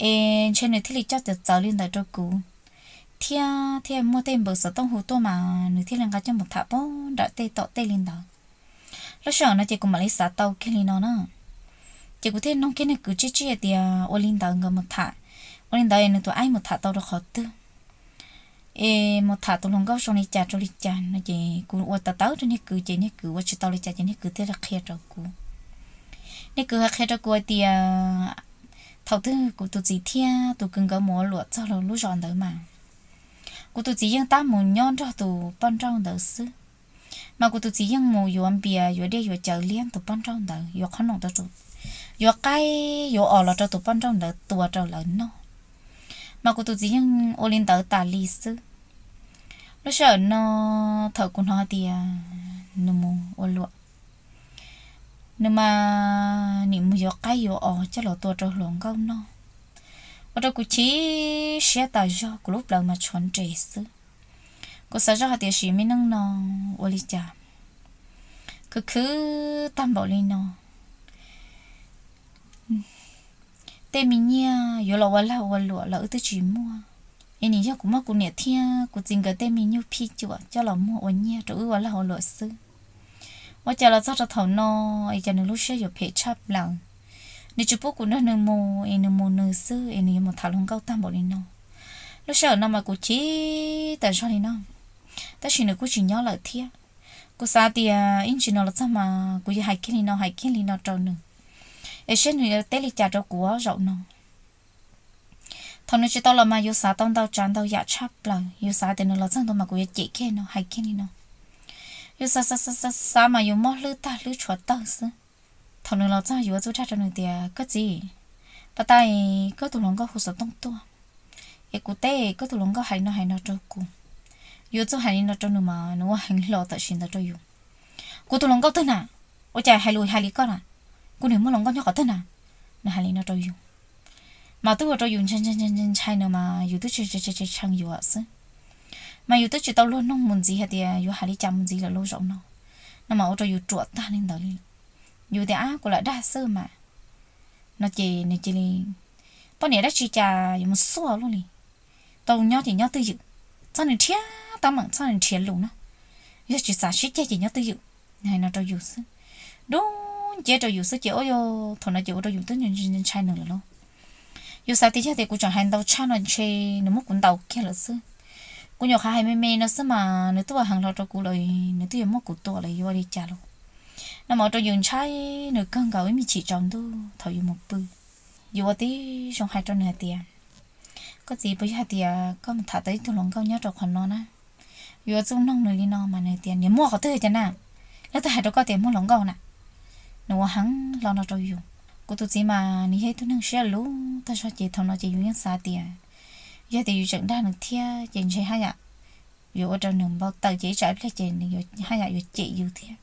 es ntshe nws thiaj li coj txawv txawv li ntawd rau kuv, thiab thiaj muaj tej npawb xov tooj hu tuaj mas nws thiaj li nqa coj mus tham poob nram tej tom tej li ntawd. Lub sij hawm no ces kuv mam li xav tau kiag li no na. Ces kuv thiaj noog kiag niag kwv tsib tsib hais tias, Ua li ntawd nkawd mus tham, ua li ntawd nws tus aib mus tham tau rau qhov twg es mus tham tus hluas nkauj zoo li cas rau li cas no? Ces kuv ua tawv tawv rau niag kwv ces niag kwv ua tsis tau li cas ces niag kwv thiaj li qhia rau kuv. Niag kwv hais qhia rau kuv hais tias, thaum twg kuv tus txiv thiab tus kwv nkawd mus ua luam txog lub zos ntawd mas kuv tus txiv yeej tab mus nyob nrog tus poj nrauj ntawd xwb. Mas kuv tus txiv yeej mus yuav npias yuav dej yuav cawv liab tus poj nrauj ntawd, yuav qhob noom, yuav qaib yuav os los rau tus poj nrauj ntawd tua rau lawv noj. Mas kuv tus txiv yeej ua li ntawd tas li xwb. Lub sij hawm no thaum kuv hnov hais tias nws mus ua luam, nws mas nim mus yuav qaib yuav os coj los tua rau hluas nkauj noj, ua rau kuv chim siab tas zog, kuv lub plawv mas tshuav nres xwb. Kuv xav zoj hais tias sim me neej no ua li cas khwv khwv tag npaum li no. Tej me nyiaj yuav los ua lag ua luam los wb twb tsis muaj, es nim yog kuv muab kuv niam thiab kuv txiv nkawd tej me nyuag phij cuam coj los muag ua nyiaj rau wb ua lag ua luam xwb. Ua cas los txog rau thaum no es cas nws lub siab yuav phem tshaj plaws. Nws tsis pub kuv nrog nws mus es nws mus nws xwb es nws yuav mus tham hluas nkauj tag npaum li no. Lub sij hawm no mas kuv chim tas zog li no, tab sis nws kuj tsis nyob lawm thiab. Kuv xav tias ib ntsis no los txog mas kuv yuav hais kiag li no hais kiag li no rau nws, es saib nws yuav teb li cas rau kuv zaum no. Thaum nws tsis tau los mas yus xav tau ntau tsav ntau yam tshaj plaws, yus xav tias nws los txog ntua mas kuv yuav cem kiag no hais kiag li no. Yus xav xav xav xav xav mas yus mob hlwb tag hlwb tshuav tawg xwb. Thaum nws los txog yus ua txuj dag rau nws tias, Koj txiv, pas tas koj tus hluas nkauj hu xov tooj tuaj, es kuv teb koj tus hluas nkauj hais li no hais no rau kuv. Yus ua txuj hais li no rau nws mas nws ua heev hlo tam sim ntawd rau yus. Kuv tus hluas nkauj twg na? Ua cas hais lus hais li koj na? Kuv niam muaj hluas nkauj nyob qhov twg na? Nws hais li no rau yus, mas twb ua rau yus ntshai ntshai nws mas yus twb tshee tshee yuav xwb. Mas yus twb tsis tau luag noog mus ntxiv hais tias yuav hais li cas mus ntxiv lawm lauj zaum no, no mas ua rau yus ruam tag li ntawd li. Yus tias, Ab, kuv lam dag xwb mas, no ces nws cia li, poj niam dab tsi cas yuav mus xuaj luaj li. Tau nyob ces nyob twj ywm, txhob nrhiav teeb meem, txhob nrhiav lus na. Yog tsis xav sib ceg ces nyob twj ywm. Nws hais no rau yus xwb, dub nciab rau yus xwb ces ua, thaum no ces ua rau yus twb ntshai nws lawm lauj. Yus xav tias yog tias kuv tseem hais ntau tshaj no ntshe nws muab kuv ntaus kiag lawm xwb. Kuv nyuam qhuav hais me me no xwb mas nws twb ua heev hlo rau kuv lawm, nws twb yuav muab kuv tua lawm yuav ua li cas lauj. No mas ua rau yus ntshai nws kawg nkaus ib me chim tsaus ntuj thaum yus mus pw. Yus ua tib zoo hais rau nws hais tias, Koj txiv, puas yog hais tias koj mus tham tau ib tug hluas nkauj nyob rau qhov no na? Yus ua txuj noog nws li no mas nws tias, Niam muaj qhov twg tiag na? Leej twg hais rau koj tias muaj hluas nkauj na? Nws ua heev hlo no rau yus. Kuv tus txiv mas nws yog ib tug neeg siab luv tag zog ces thaum no ces yus yeej xav tias yog tias yus tseem dag nws thiab ces ntshe haj yam yuav ua rau nws npau taws ces ib tsam ib pliag ces nws haj yam yuav cem yus thiab.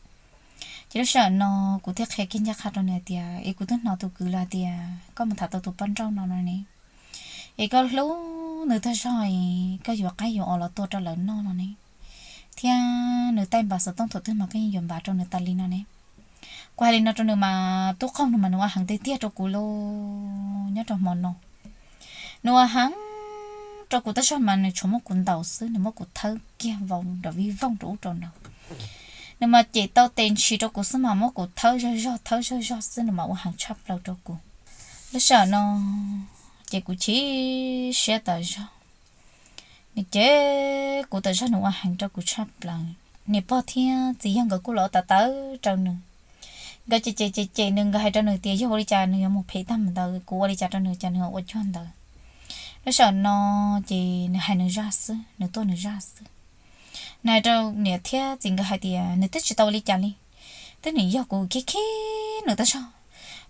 Ces lub sij hawm no kuv thiaj qhia kiag ncaj qha rau nws hais tias, Es kuv twb hnov tus kwv lawm hais tias koj mus tham tau tus poj nrauj no no ne, es koj hlub nws tag zog es koj yuav qaib yuav os los tua rau lawv noj no ne, thiab nws taij npas xov tooj thaum twg mas koj yeej yuav npav rau nws tas li no ne. Kuv hais li no rau nws mas tub qaug nws mas nws ua heev tiag tiag rau kuv lauj. Nyob rau hmo no nws ua heev rau kuv tag zog mas nws tsuas muab kuv ntaus xwb, nws muab kuv thawb kiag vau nram vij voog rau ub rau no. Nws mas cem tau tes ntshis rau kuv xwb mas muab kuv thawb zog zog thawb zog zog xwb, nws mas ua heev tshaj plaws rau kuv. Lub sij hawm no ces kuv chim siab tas zog. Nws cem kuv tas zog, nws ua heev rau kuv tshaj plaws. Niam pog thiab txiv yawg nkawd kuj los tawv tawv rau nws. Nkawd cem cem cem cem nws, nkawd hais rau nws tias yog ua li cas nws yuav mus phem tag mus ntawd, kuv ua li cas rau nws cas nws ua cuag ntawd. Lub sij hawm no ces nws hais nws zaj xwb, nws tuaj nws zaj xwb. Nws hais rau niam thiab txiv nkawd hais tias nws twb tsis tau ua li cas li, twb nim yog kuv khib khib nws tag zog.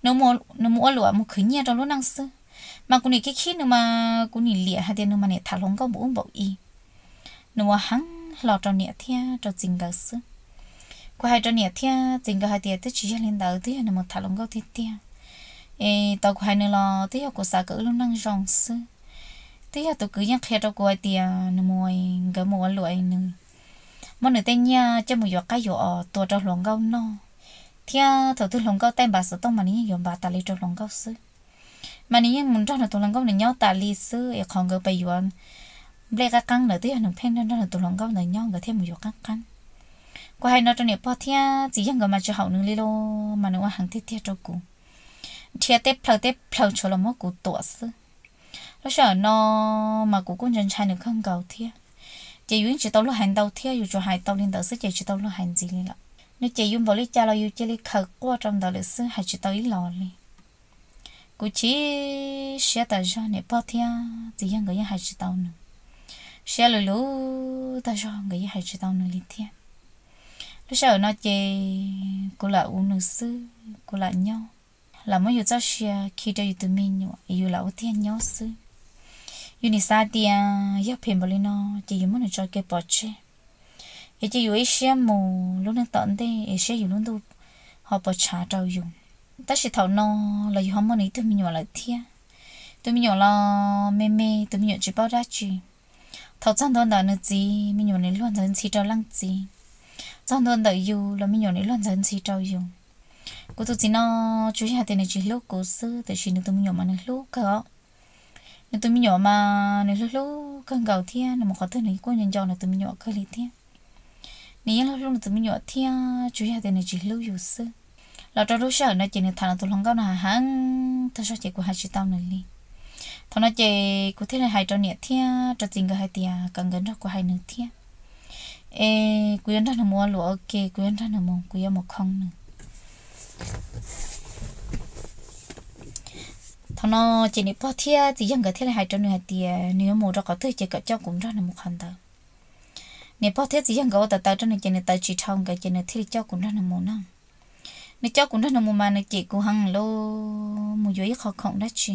Nws mus ua luam mus khwv nyiaj rau lub neej xwb, mas kuv nim khib khib nws mas kuv nim liam hais tias nws mas niam tham hluas nkauj npaum ub npaum i. Nws ua heev hlo rau niam thiab rau txiv nkawd xwb. Kuv hais rau niam thiab txiv nkawd hais tias twb tsis yog li ntawd, twb yog nws mus tham hluas nkauj tiag tiag. Es tau kuv hais nws los twb yog kuv xav kom wb lub neej zoo xwb. Twb yog tus kwv yeej qhia rau kuv hais tias nws mus, nkawd mus ua luam, nws muab nws tej nyiaj coj mus yuav qaib yuav os tua rau hluas nkauj noj, thiab thaum twg hluas nkauj taij npav xov tooj mas nws yeej yuav npav tas li rau hluas nkauj xwb. Mas nws yeej mus nrog nws tus hluas nkauj nws nyob tas li xwb es qhov nkawd pes yuav nplej qab qeeb ntawd twb yog nws pheej nrog nws tus hluas nkauj ntawd nyob nkawd thiaj mus yuav qab qeeb. Kuv hais no rau niam pog thiab txiv yawg nkawd mas tsis haum nws li los mas nws ua heev tiag tiag rau kuv, nrhiav teb plhaw teb plhaw tshuav los muab kuv tuam xwb. Lub sij hawm no mas kuv kuj ntshai ntshai nws kawg nkaus thiab, ces yus yeej tsis tau luag hais ntau thiab, yus tsuas hais tau li ntawd xwb ces tsis tau luag hais ntxiv li lawm. Nws cem yus npaum li cas los yus cia li khaws quaj rau ntawd lawm xwb, hais tsis tau ib los li. Kuv chim siab tas zog, niam pog thiab txiv yawg nkawd yeej hais tsis tau nws, siab luv luv tas zog nkawd yeej hais tsis tau nws li thiab. Lub sij hawm no ces kuv lam ua nws xwb, kuv lam nyob, lam muab yus txoj sia khi rau yus tus me nyuam es yus lam ua tiag nyob xwb. Yus nim xav tias yog phem npaum li no ces yus muab nws tso kev pov tseg, es cia yus ib siab mus lub neej tom ntej es saib yus lub ntuj ho puas tshav rau yus. Tab sis thaum no los yus ho muaj nws ib tug me nyuam lawm thiab. Tus me nyuam los me me, tus me nyuam tsis paub dab tsi. Thaum txog ntua ntawm nws txiv, me nyuam nim luag ntxhi rau leej txiv. Txog ntua ntawm yus los me nyuam nim luag ntxhi rau yus. Kuv tus txiv no tsuas yog tias nws tsis hlub kuv xwb, tiam sis nws tus me nyuam mas nws hlub kawg os. Nws tus me nyuam mas nws hlub hlub kawg nkaus thiab, nws mus qhov twg nws kuj nco nco nws tus me nyuam kawg li thiab. Nws yeej hlub hlub nws tus me nyuam thiab, tsuas yog tias nws tsis hlub yus xwb. Los rau lub sij hawm no ces nws tham nws tus hluas nkauj no heev tag zog ces kuv hais tsis tau nws li. Thaum no ces kuv thiaj li hais rau niam thiab rau txiv nkawd hais tias kom nkawd nrog kuv hais nws thiab, es kuv yuav nrog nws mus ua luam ua ke, kuv yuav nrog nws mus, kuv yuav mus khoo nws. Thaum no ces niam pog thiab txiv yawg nkawd thiaj li hais rau nws hais tias nws yuav mus rau qhov twg ces kom coj kuv nrog nws mus qhov ntawd. Niam pog thiab txiv yawg nkawd ua tawv tawv rau nws ces nws tawv tsis dhau nkawd ces nws thiaj li coj kuv nrog nws mus no. Nws coj kuv nrog nws mus mas nws cem kuv heev li, mus yuav ib qho khoom dab tsi,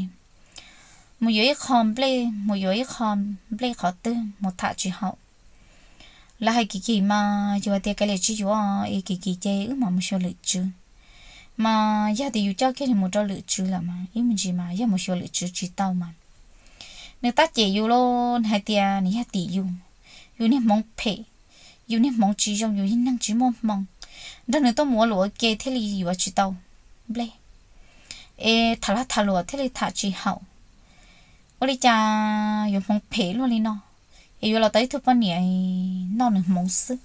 mus yuav ib qho nplej, mus yuav ib qho nplej qhov twg mus tham tsis haum. Lawv hais kim kim mas yus hais tias kav liam tsis yuav, es kim kim ces wb mam mus xyuas lwm tswv. Mas yog tias yus coj kiag nws mus rau lwm tswv lawm mas ib me ntsis mas yog mus xyuas lwm tswv tsis tau mas. Nws tab cem yus los nws hais tias nws yog tim yus, yus niag hmoov phem, yus niag hmoov tsis zoo, yus neeg tsis muaj hmoo, nrog nws tuaj mus ua luam ua ke thiaj li yuav tsis tau nplej, es tham lag tham luam thiaj li tham tsis haum. Ua li cas yuav hmoov phem luaj li no, es yuav los tau ib tug poj niam noj nws hmoov xwb.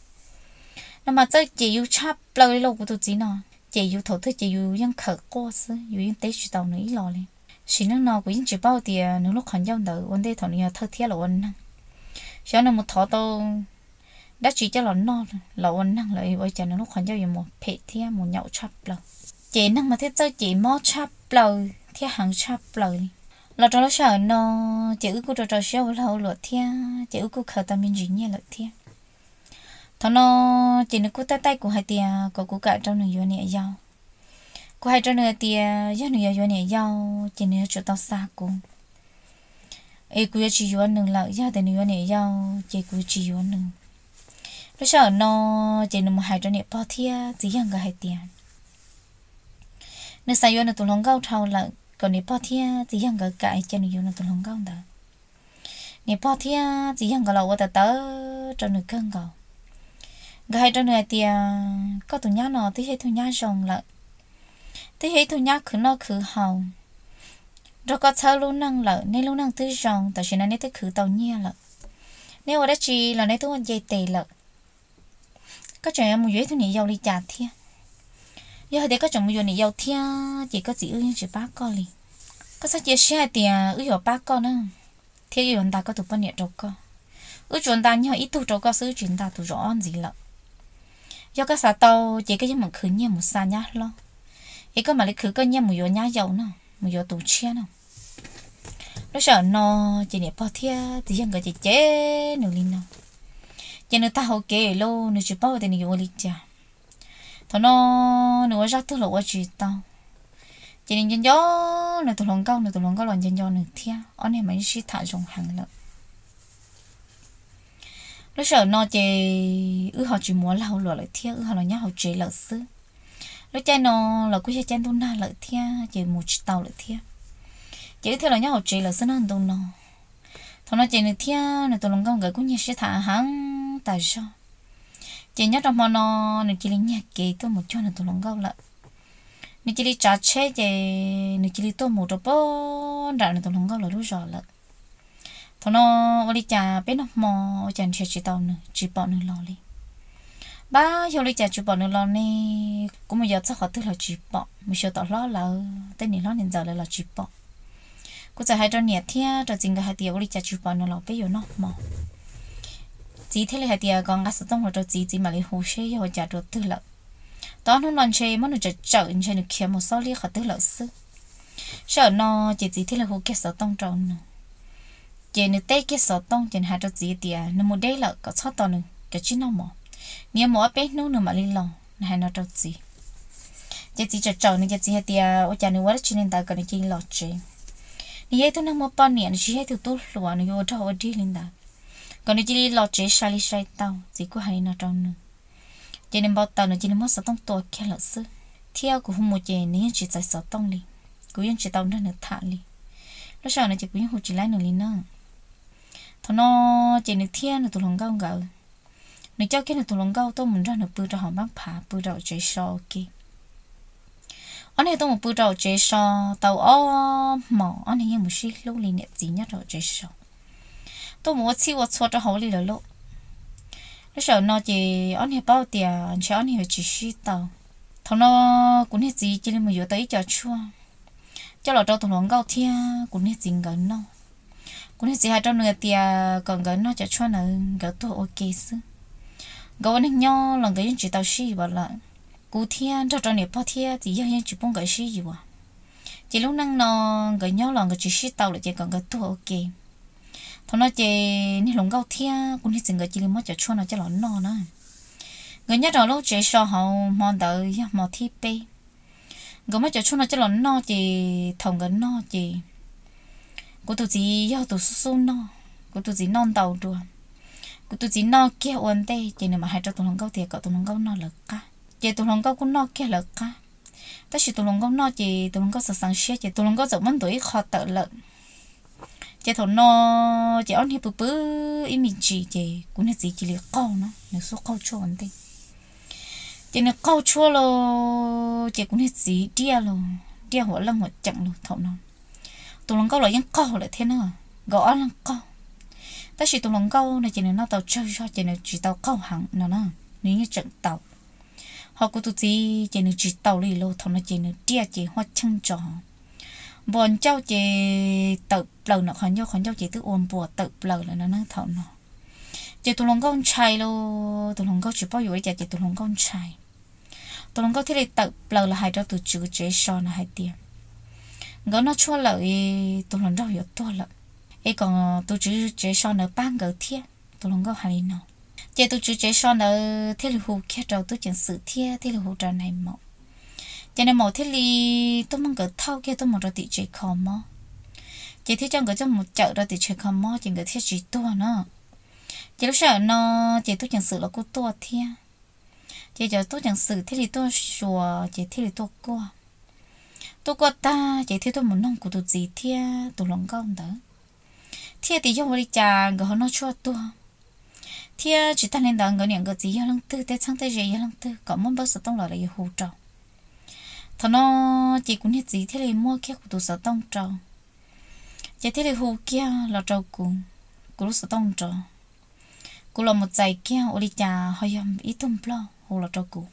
No mas txawj cem yus tshaj plaws li lauj kuv tus txiv no. Cem yus thaum twg ces yus yeej khawm quaj xwb, yus yeej teb tsis tau nws ib los li. Sim neej no kuv yeej tsis paub tias nws lub qhov ncauj ntawd ua ntej thaum nws yog thawj thiab los ua neeg, xyov nws mus thov tau dab tsi coj los noj los ua neeg lawm ua cas nws lub qhov ncauj yuav mus phem thiab mus nyaum tshaj plaws. Ces neeg mas thiaj txawj cem mob tshaj plaws thiab heev tshaj plaws li. Los rau lub sij hawm no ces wb kuj rau rau siab ua lag ua luam thiab ces wb kuj khaws tau me ntsis nyiaj lawm thiab. Thaum no ces nws kuj taij taij kuv hais tias kom kuv kam rau nws yuav niam yau. Kuv hais rau nws hais tias yog nws yuav yuav niam yau ces nws yuav tsum tau xa kuv, es kuv yuav tsis yuav nws lawm, yog tias nws yuav niam yau ces kuv tsis yuav nws. Lub sij hawm no ces nws mus hais rau niam pog thiab txiv yawg nkawd hais tias nws xav yuav nws tus hluas nkauj dhau lawm, kom niam pog thiab txiv yawg nkawd kam cia nws yuav nws tus hluas nkauj ntawd. Niam pog thiab txiv yawg nkawd los ua tawv tawv rau nws kawg nkaus. Nkawd hais rau nws hais tias koj tus nyab no twb yog ib tug nyab zoo lawm, twb yog ib tug nyab khwv noj khwv haus, nrog koj txhawb lub neej lawm, neb lub neej twb zoo, tam sim no neb twb khwv tau nyiaj lawm, neb ua dab tsi los neb twb ua nce tes lawm. Koj tseem yuav mus yuav ib tug niam yau li cas thiab? Yog hais tias koj tseem mus yuav niam yau thiab ces koj txiv wb yeej tsis pab koj li. Koj txhob cia siab hais tias wb yuav pab koj na, thiab wb yuav nta koj tus poj niam rau koj. Wb tsuas nta nyog ib tug rau koj xwb, wb tsis nta tus zaum ob ntxiv lawm. Yog koj xav tau ces koj yeej meem khwv nyiaj mus xa nyab hlob, es koj mam li khwv koj nyiaj mus yuav nyab yau no, mus yuav tus tshiab no. Lub sij hawm no ces niam pog thiab txiv yawg nkawd cem cem nws li no, ces nws tag hauv kev lauj, nws tsis paub tias nws yuav ua li cas. Thaum no nws ua zaj twg los ua tsis tau, ces nws nco nco nws tus hluas nkauj, nws tus hluas nkauj los nco nco nws thiab, ob niag mas yeej sib tham zoo heev lawm. Lub sij hawm no ces wb ho tsis mus ua lag ua luam lawm thiab, wb ho los nyob hauv tsev lawm xwb. Lub caij no los kuj yog caij ntuj nag lawm thiab ces mus tsis tau lawm thiab. Ces wb thiaj los nyob hauv tsev lawm xwb nag ntu no. Thaum no ces nws thiab nws tus hluas nkauj nkawd kuj nyiag sib tham heev tas zog. Ces nyob rau hmo no nws cia li nyiag kev tuaj mus cuag nws tus hluas nkauj lawm. Nws cia li tsav tsheb ces nws cia li tuaj mus rau pem nram nws tus hluas nkauj lawv lub zos lawm. Thaum no ua li cas peb noj hmo ua cas nrhiav tsis tau nws, tsis pom nws los li. Npab yog ua li cas tsis pom nws los ne? Kuv mus yos txog qhov twg los tsis pom, mus xyuas tom hlob lawv tej niam hlob niam ntxawm lawv los tsis pom. Kuv txawm hais rau niam thiab rau txiv nkawd hais tias ua li cas tsis pom nws los peb yuav noj hmo. Txiv thiaj li hais tias kom nqa xov tooj los rau txiv, txiv mam li hu seb yog ua cas rau twg lawm. Tau ob hnub no ntshe muab nws tsawm tsawm ntshe nws khiav mus xob liab qhov twg lawm xwb. Sij hawm no ces txiv thiaj li hu kiag xov tooj rau nws. Ces nws teb kiag xov tooj ces nws hais rau txiv tias nws mus deb lawm kom txhob tos nws, kav tsij noj mov, nws yuav mus ob peb hnub nws mam li los, nws hais no rau txiv. Ces txiv tsawm tsawm nws ces txiv hais tias ua cas nws ua dab tsi li ntawd kom nws cia li los tsev. Nws yog ib tug neeg muaj poj niam, nws tsis yog ib tug tub hluas nws yuav ua rog ua dig li ntawd, kom nws cia li los tsev sai li sai tau, txiv kuj hais li no rau nws. Ces nws npau taws nws cia li muab xov tooj tua kiag lawm xwb. Thiab kuv hu mus ces nws yeej tsis txais xov tooj li, kuv yeej tsis tau nrog nws tham li. Lub sij hawm no ces kuv yeej hu tsis laib nws li na. Thaum no ces nws thiab nws tus hluas nkauj nkawd, nws coj kiag nws tus hluas nkauj tuaj mus nrog nws pw rau hauv npab phav pw rau tsev so ua ke. Ob niag tuaj mus pw rau tsev so tau ob hmos ob niag yeej mus sib hlub li niam txiv nyob rau tsev so. Tuaj mus ua txhij ua txhua rau hauv li lawm lauj. Lub sij hawm no ces ob niag paub tias ntshe ob niag yuav tsis sib tau. Thaum no kuv niag txiv cia li mus yuav tau ib co tshuaj coj los rau tus hluas nkauj thiab kuv niag txiv nkawd noj. Kuv niag txiv hais rau nws tias kom nkawd noj cov tshuaj ntawd nkawd tuag ua ke xwb. Nkawd ua neeg nyob los nkawd yeej tsis tau sib yuav lawm. Kuv thiab nrog rau niam pog thiab txiv yawg yeej tsis pub nkawd sib yuav. Ces lub neej no nkawd nyob los nkawd tsis sib tau lawm ces kom nkawd tuag ua ke. Thaum no ces niag hluas nkauj thiab kuv niag txiv nkawd cia li muab cov tshuaj no coj los noj na. Nkawd nyob rau lub tsev so hauv hmo ntawd yog hmo thib peb. Nkawd muab cov tshuaj no coj los noj ces thaum nkawd noj ces kuv tus txiv yog tus xub xub noj, kuv tus txiv noj ntau dua. Kuv tus txiv noj kiag ua ntej ces nws mam hais rau tus hluas nkauj tias kom tus hluas nkauj noj lawv qab. Ces tus hluas nkauj kuj noj kiag lawv qab. Tab sis tus hluas nkauj noj ces tus hluas nkauj xav xeev siab ces tus hluas nkauj txawm muab ntuav ib qho tawm lawm. Ces thaum no ces ob niag pw pw ib me ntsis ces kuv niag txiv cia li qaug na, nws xub qaug tshuaj ua ntej. Ces nws qaug tshuaj los ces kuv niag txiv diaj los diaj huam leej huam ceem los thaum no. Tus hluas nkauj los yeej qaug lawm thiab na, nkawd ob leeg qaug. Tab sis tus hluas nkauj no ces nws noj tau tsawg zog ces nws tsis tau qaug heev no na, nws yeej tseem tau. Ho kuv tus txiv ces nws tsis tau li lauj, thaum no ces nws diaj ces huaj cheej ntso, npuas ncauj ces tawm plaws nram qhov ncauj, qhov ncauj ces twb ua npuas tawm plaws lawm no na thaum no. Ces tus hluas nkauj ntshai lauj, tus hluas nkauj tsis paub yuav ua li cas ces tus hluas nkauj ntshai. Tus hluas nkauj thiaj li tawm plaws los hais rau tus tswv tsev so no hais tias nkawd noj tshuaj lawm, tus hluas nraug yuav tuag lawm, es kom tus tswv tsev so ntawd pab nkawd thiab. Tus hluas nkauj hais li no. Ces tus tswv tsev so ntawd thiaj li hu kiag rau tub ceev xwm thiab thiaj li hu rau nais maum. Ces nais maum thiaj li tuaj muab nkawd thauj kiag tuaj mus rau tim tsev kho mob. Ces thiaj coj nkawd coj mus cawm rau tim tsev kho mob ces nkawd thiaj tsis tuag na. Ces lub sij hawm no ces tub ceev xwm los kuj tuaj thiab. Ces cov tub ceev xwm thiaj li tuaj xyuas ces thiaj li tuaj kuaj. Tuaj kuaj tag ces thiaj tuaj mus noog kuv tus txiv thiab tus hluas nkauj ntawd, thiaj tias yog ua li cas nkawd ho noj tshuaj tuag, thiab tsis tag li ntawd nkawd niam nkawd txiv yog leej twg, tej txheeb tej ze yog leej twg, kom muab npawb xov tooj los lawv yuav hu rau. Thaum no ces kuv niag txiv thiaj li muab kiag kuv tus xov tooj rau, ces thiaj li hu kiag los rau kuv, kuv lub xov tooj nrov. Kuv los mus txais kiag ua li cas ho yog ib tug nplog hu los rau kuv.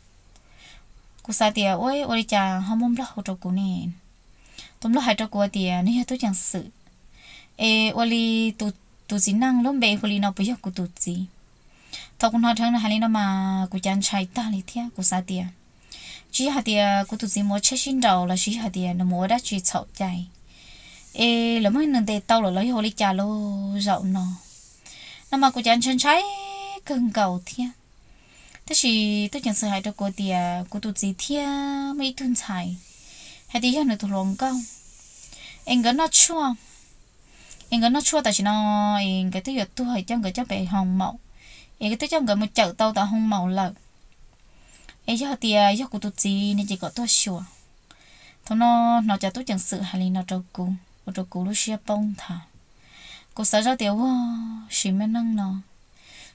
Kuv xav tias ua, ua li cas ho muaj nplog hu rau kuv ne? Tus nplog hais rau kuv tias nws yog tub ceev xwm, es ua li tus txiv neej lub npe hu li no puas yog kuv tus txiv? Thaum kuv hnov dheev nws hais li no mas kuv cav ntshai tag li thiab kuv xav tias tsis yog hais tias kuv tus txiv mus ua tsheb sib nraus los sis yog hais tias nws mus ua dab tsi txhaum cai es lawv muab nws ntes tau lawm los yog ua li cas lauj zaum no. No mas kuv cav ntshai ntshai kawg nkaus thiab. Tab sis tub ceev xwm hais rau kuv tias kuv tus txiv thiab muaj ib tug ntxhais hais tias yog nws tus hluas nkauj es nkawd noj tshuaj, es nkawd noj tshuaj tam sim no es nkawd twb yuav tuag, coj nkawd coj pem hoo maum, es twb coj nkawd mus cawm tau tom hoo maum lawm. Es yog tias yog kuv tus txiv no ces kom tuaj xyuas. Thaum no hnov cov tub ceev xwm hais li no rau kuv ua rau kuv lub siab poob nthav. Kuv xav zoj tias ua sim me neej no,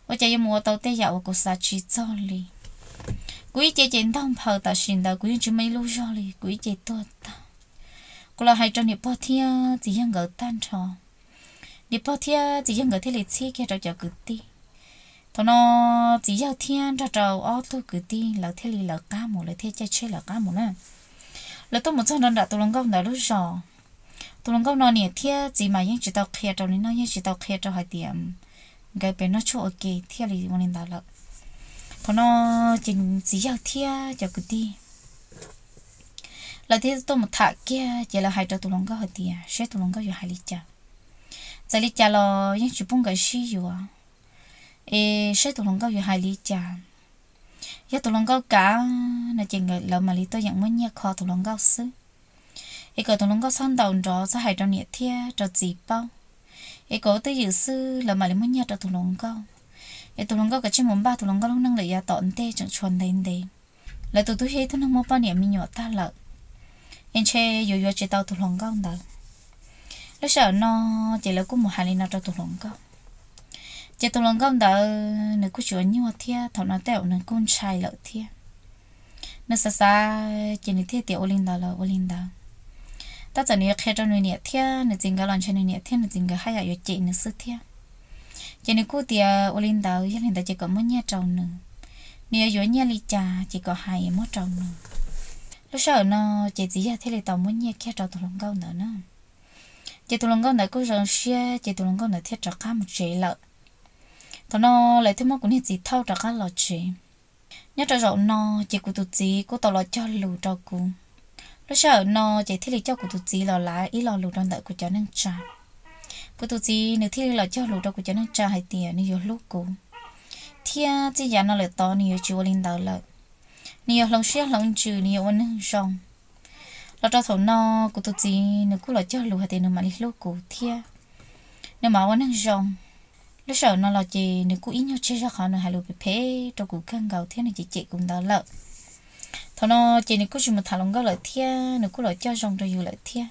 ua cas yuav mus ua tau tej yam uas kuv xav tsis txog li. Kuv ib ce ces ntaug nphaws tam sim ntawd kuv yeej tsis muaj ib lub zog li, kuv ib ce tuag tag. Kuv los hais rau niam pog thiab txiv yawg nkawd tag nrho. Niam pog thiab txiv yawg nkawd thiaj li txhib kiag rau cov kwv tij. Thaum no txiv yawg thiab nrog rau ob tug kwv tij lawv thiaj li lawv qab mus, lawv thiaj caij tsheb lawv qab mus na. Lawv tuaj mus txog nram tus hluas nkauj ntawd lub zos. Tus hluas nkauj no niam thiab txiv mas yeej tsis tau qhia rau li no, yeej tsis tau qhia rau hais tias nkawd pem noj tshuaj ua ke thiaj li ua li ntawd lawm. Thaum no ces txiv yawg thiab cov kwv tij lawv thiaj tuaj mus tham kiag, ces lawv hais rau tus hluas nkauj hais tias seb tus hluas nkauj yuav hais li cas. Txawm li cas los yeej tsis pub nkawd sib yuav, es seb tus hluas nkauj yuav hais li cas. Yog tus hluas nkauj kam no ces lawv mam li tuaj yeem muab nyiaj kho tus hluas nkauj xwb. Es kom tus hluas nkauj txhob ntaus nrov, txhob hais rau niam thiab rau txiv paub. Es kom ua twj ywm xwb lawv mam li muab nyiaj rau tus hluas nkauj. Es tus hluas nkauj kav tsij mus npaj tus hluas nkauj lub neej lawm yav tom ntej tseem tshuav ntev ntev. Lawv tus tub yog ib tug neeg muaj poj niam me nyuam tag lawm, es ntshe yuav yuav tsis tau tus hluas nkauj ntawd. Lub sij hawm no ces lawv kuj mus hais li no rau tus hluas nkauj. Ces tus hluas nkauj ntawd nws kuj tsis ua nyuaj thiab, thaum no tej zaum nws kuj ntshai lawm thiab. Nws xav xav ces nws thiaj tias ua li ntawd los ua li ntawd. Tab txawm nws yuav qhia rau nws niam thiab nws txiv nkawd los ntshe nws niam thiab nws txiv nkawd haj yam yuav cem nws xwb thiab. Ces nws kuj tias ua li ntawd, yog li ntawd ces kom muab nyiaj rau nws. Nws yuav yuav nyiaj li cas ces kom hais muab rau nws. Lub sij hawm no ces txiv yawg thiaj li tau muab nyiaj kiag rau tus hluas nkauj ntawd na. Ces tus hluas nkauj ntawd kuj zoo siab, ces tus hluas nkauj ntawd thiaj rov qab mus tsev lawm. Thaum no lawv thiaj muab kuv niag txiv thauj rov qab los tsev. Nyob rau zaum no ces kuv tus txiv kuj tau los cog lus rau kuv. Lub sij hawm no ces thiaj li coj kuv tus txiv los lav ib lo lus rau ntawm kuv cov neej tsa. Kuv tus txiv nws thiaj li los cog lus rau kuv cov neej tsa hais tias nws yuav hlub kuv, thiab txij yav no lawm tod nws yuav tsis ua li ntawd lawm. Nws yuav hloov siab hloov ntsws, nws yuav ua neeg zoo. Los rau thaum no kuv tus txiv nws kuj los cog lus hais tias nws mam li hlub kuv thiab nws mam ua neeg zoo. Lub sij hawm no los ces nws kuj ib nyuag tseg zog qhov nws hais lus phem phem rau kuv kawg nkaus thiab nws cem cem kuv ntawd lawm. Thaum no ces nws kuj tsis mus tham hluas nkauj lawm thiab nws kuj los coj zoo rau yus lawm thiab.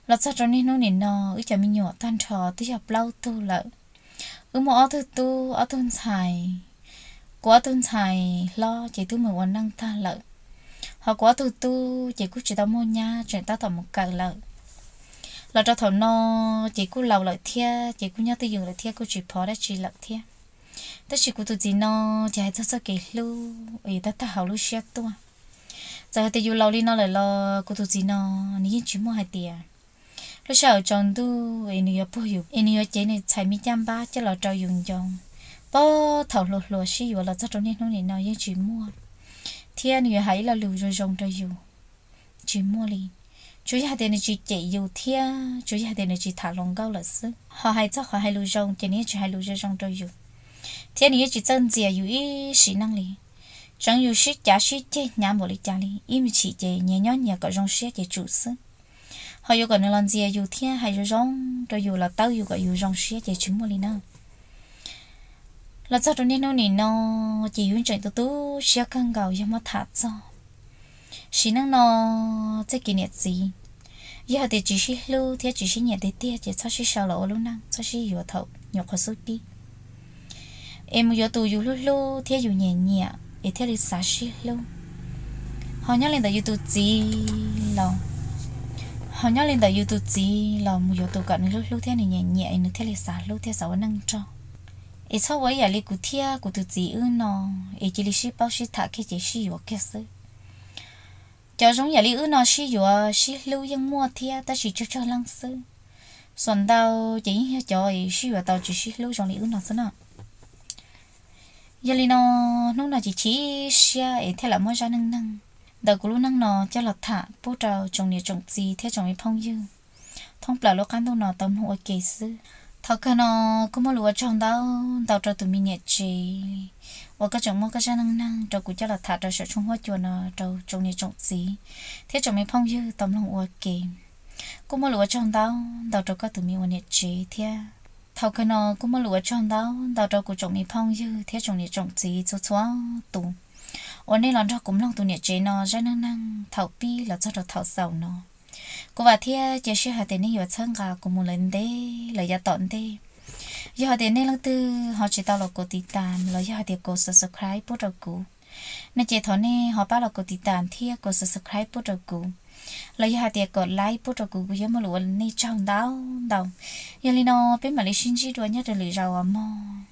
Los txog rau niaj hnub nim no wb cov me nyuam tag nrho twb yog plaub tug lawm. Wb muaj ob tug tub ob tug ntxhais. Kuv ob tug ntxhais hlob ces twb mus ua neej tag lawm, ho kuv ob tug tub ces kuj tsis tau muaj nyab, tseem tab tom mus kawm lawm. Los rau thaum no ces kuj laus lawm thiab ces kuj nyob twj ywm lawm thiab kuj tsis phov dab tsi lawm thiab. Tab sis kuv tus txiv no ces hais txog txoj kev hlub es tag tag hauv lub siab tuaj. Txawm hais tias yus laus li no lawm los kuv tus txiv no nws yeej tsis muaj hais tias lub sij hawm tsaus ntuj es nws yuav puag yus es nws yuav cev nws txhais me caj npab coj los rau yus ncoo. Puag thaum hluas hluas sib yuav los txog rau niaj hnub nim no yeej tsis muaj, thiab nws yuav hais ib lo lus zoo zoo rau yus tsis muaj li. Tsuas yog hais tias nws tsis cem yus thiab tsuas yog hais tias nws tsis tham hluas nkauj lawm xwb, ho hais txog qhov hais lus zoo ces nws yeej tsis hais lus zoo zoo rau yus, thiab nws yeej tsis txawj ntxias yus ib sim neej li. Tseev yus sib cav sib ceg hnyav npaum li cas li, ib me chim ces nyias nyob nyias kom zoo siab ces tsum xwb. Ho yuav kom nws los ntxias yus thiab hais zoo zoo rau yus los tawb yus kom yus zoo siab ces tsis muaj li na. Los txog rau niaj hnub nim no ces yus tseem tu tu siab kawg nkaus yog muab tham txog sim neej no txoj kev niam txiv. Yog hais tias tsis sib hlub thiab tsis sib nyiam tiag tiag ces txhob sib sau los ua lub neej, txhob sib yuav thaum nyuam qhuav xub pib. Es mus yuav tus yus hlub hlub thiab yus nyiam nyiam es thiaj li xav sib hlub. Ho nyob li ntawm yus tus txiv los, ho nyob li ntawm yus tus txiv los mus yuav tus kom nws hlub hlub thiab nws nyiam nyiam es nws thiaj li xav hlub thiab xav ua neej nrog. Es txhob ua ib yam li kuv thiab kuv tus txiv wb no, es cia li sib paub sib tham kiag ces sib yuav kiag xwb. Cov zoo yam li wb no sib yuav sib hlub yeej muaj thiab tab sis tsawg tsawg leej xwb. Xuam ntau ces yeej yog cov sib yuav tau tsis sib hlub zoo li wb no xwb na. Yog li no, hnub no ces chim siab es thiaj lam muab zaj neej neeg ntawm kuv lub neej no coj los tham pub rau tsoom niam tsoom txiv thiab tsoom me phooj ywg thoob plaws lub qab ntuj no tau mloog ua ke xwb. Thaum kawg no kuj muaj lus ua tsaug ntau ntau rau tus me niam tsev uas koj tseem muab koj zaj neej neeg rau kuv coj los tham rau saum tshooj huab cua no rau tsoom niam tsoom txiv thiab tsoom me phooj ywg tau mloog ua ke. Kuj muaj lus ua tsaug ntau ntau rau koj tus me ua niam tsev thiab. Thaum kawg no kuj muaj lus ua tsaug ntau ntau rau kuv tsoom me phooj ywg thiab tsoom niam tsoom txiv txhua txhua tus uas nej los nrog kuv mloog tus niam tsev no zaj neej neeg thaum pib los txog rau thaum xaus no. Kuv vam thiab cia siab hais tias nej yuav txhawb nqa kuv mus lawm ntev los yav tom ntej. Yog hais tias nej leej twg ho tsis tau los kov tiv tas los yog hais tias kov subscribe pub rau kuv, no ces thov nej ho pab los kov tiv tas thiab kov subscribe pub rau kuv, los yog hais tias kov like pub rau kuv, kuv yuav muaj lus ua nej tsaug ntau ntau. Yog li no peb mam li sib ntsib dua nyob rau lwm zaus os mog.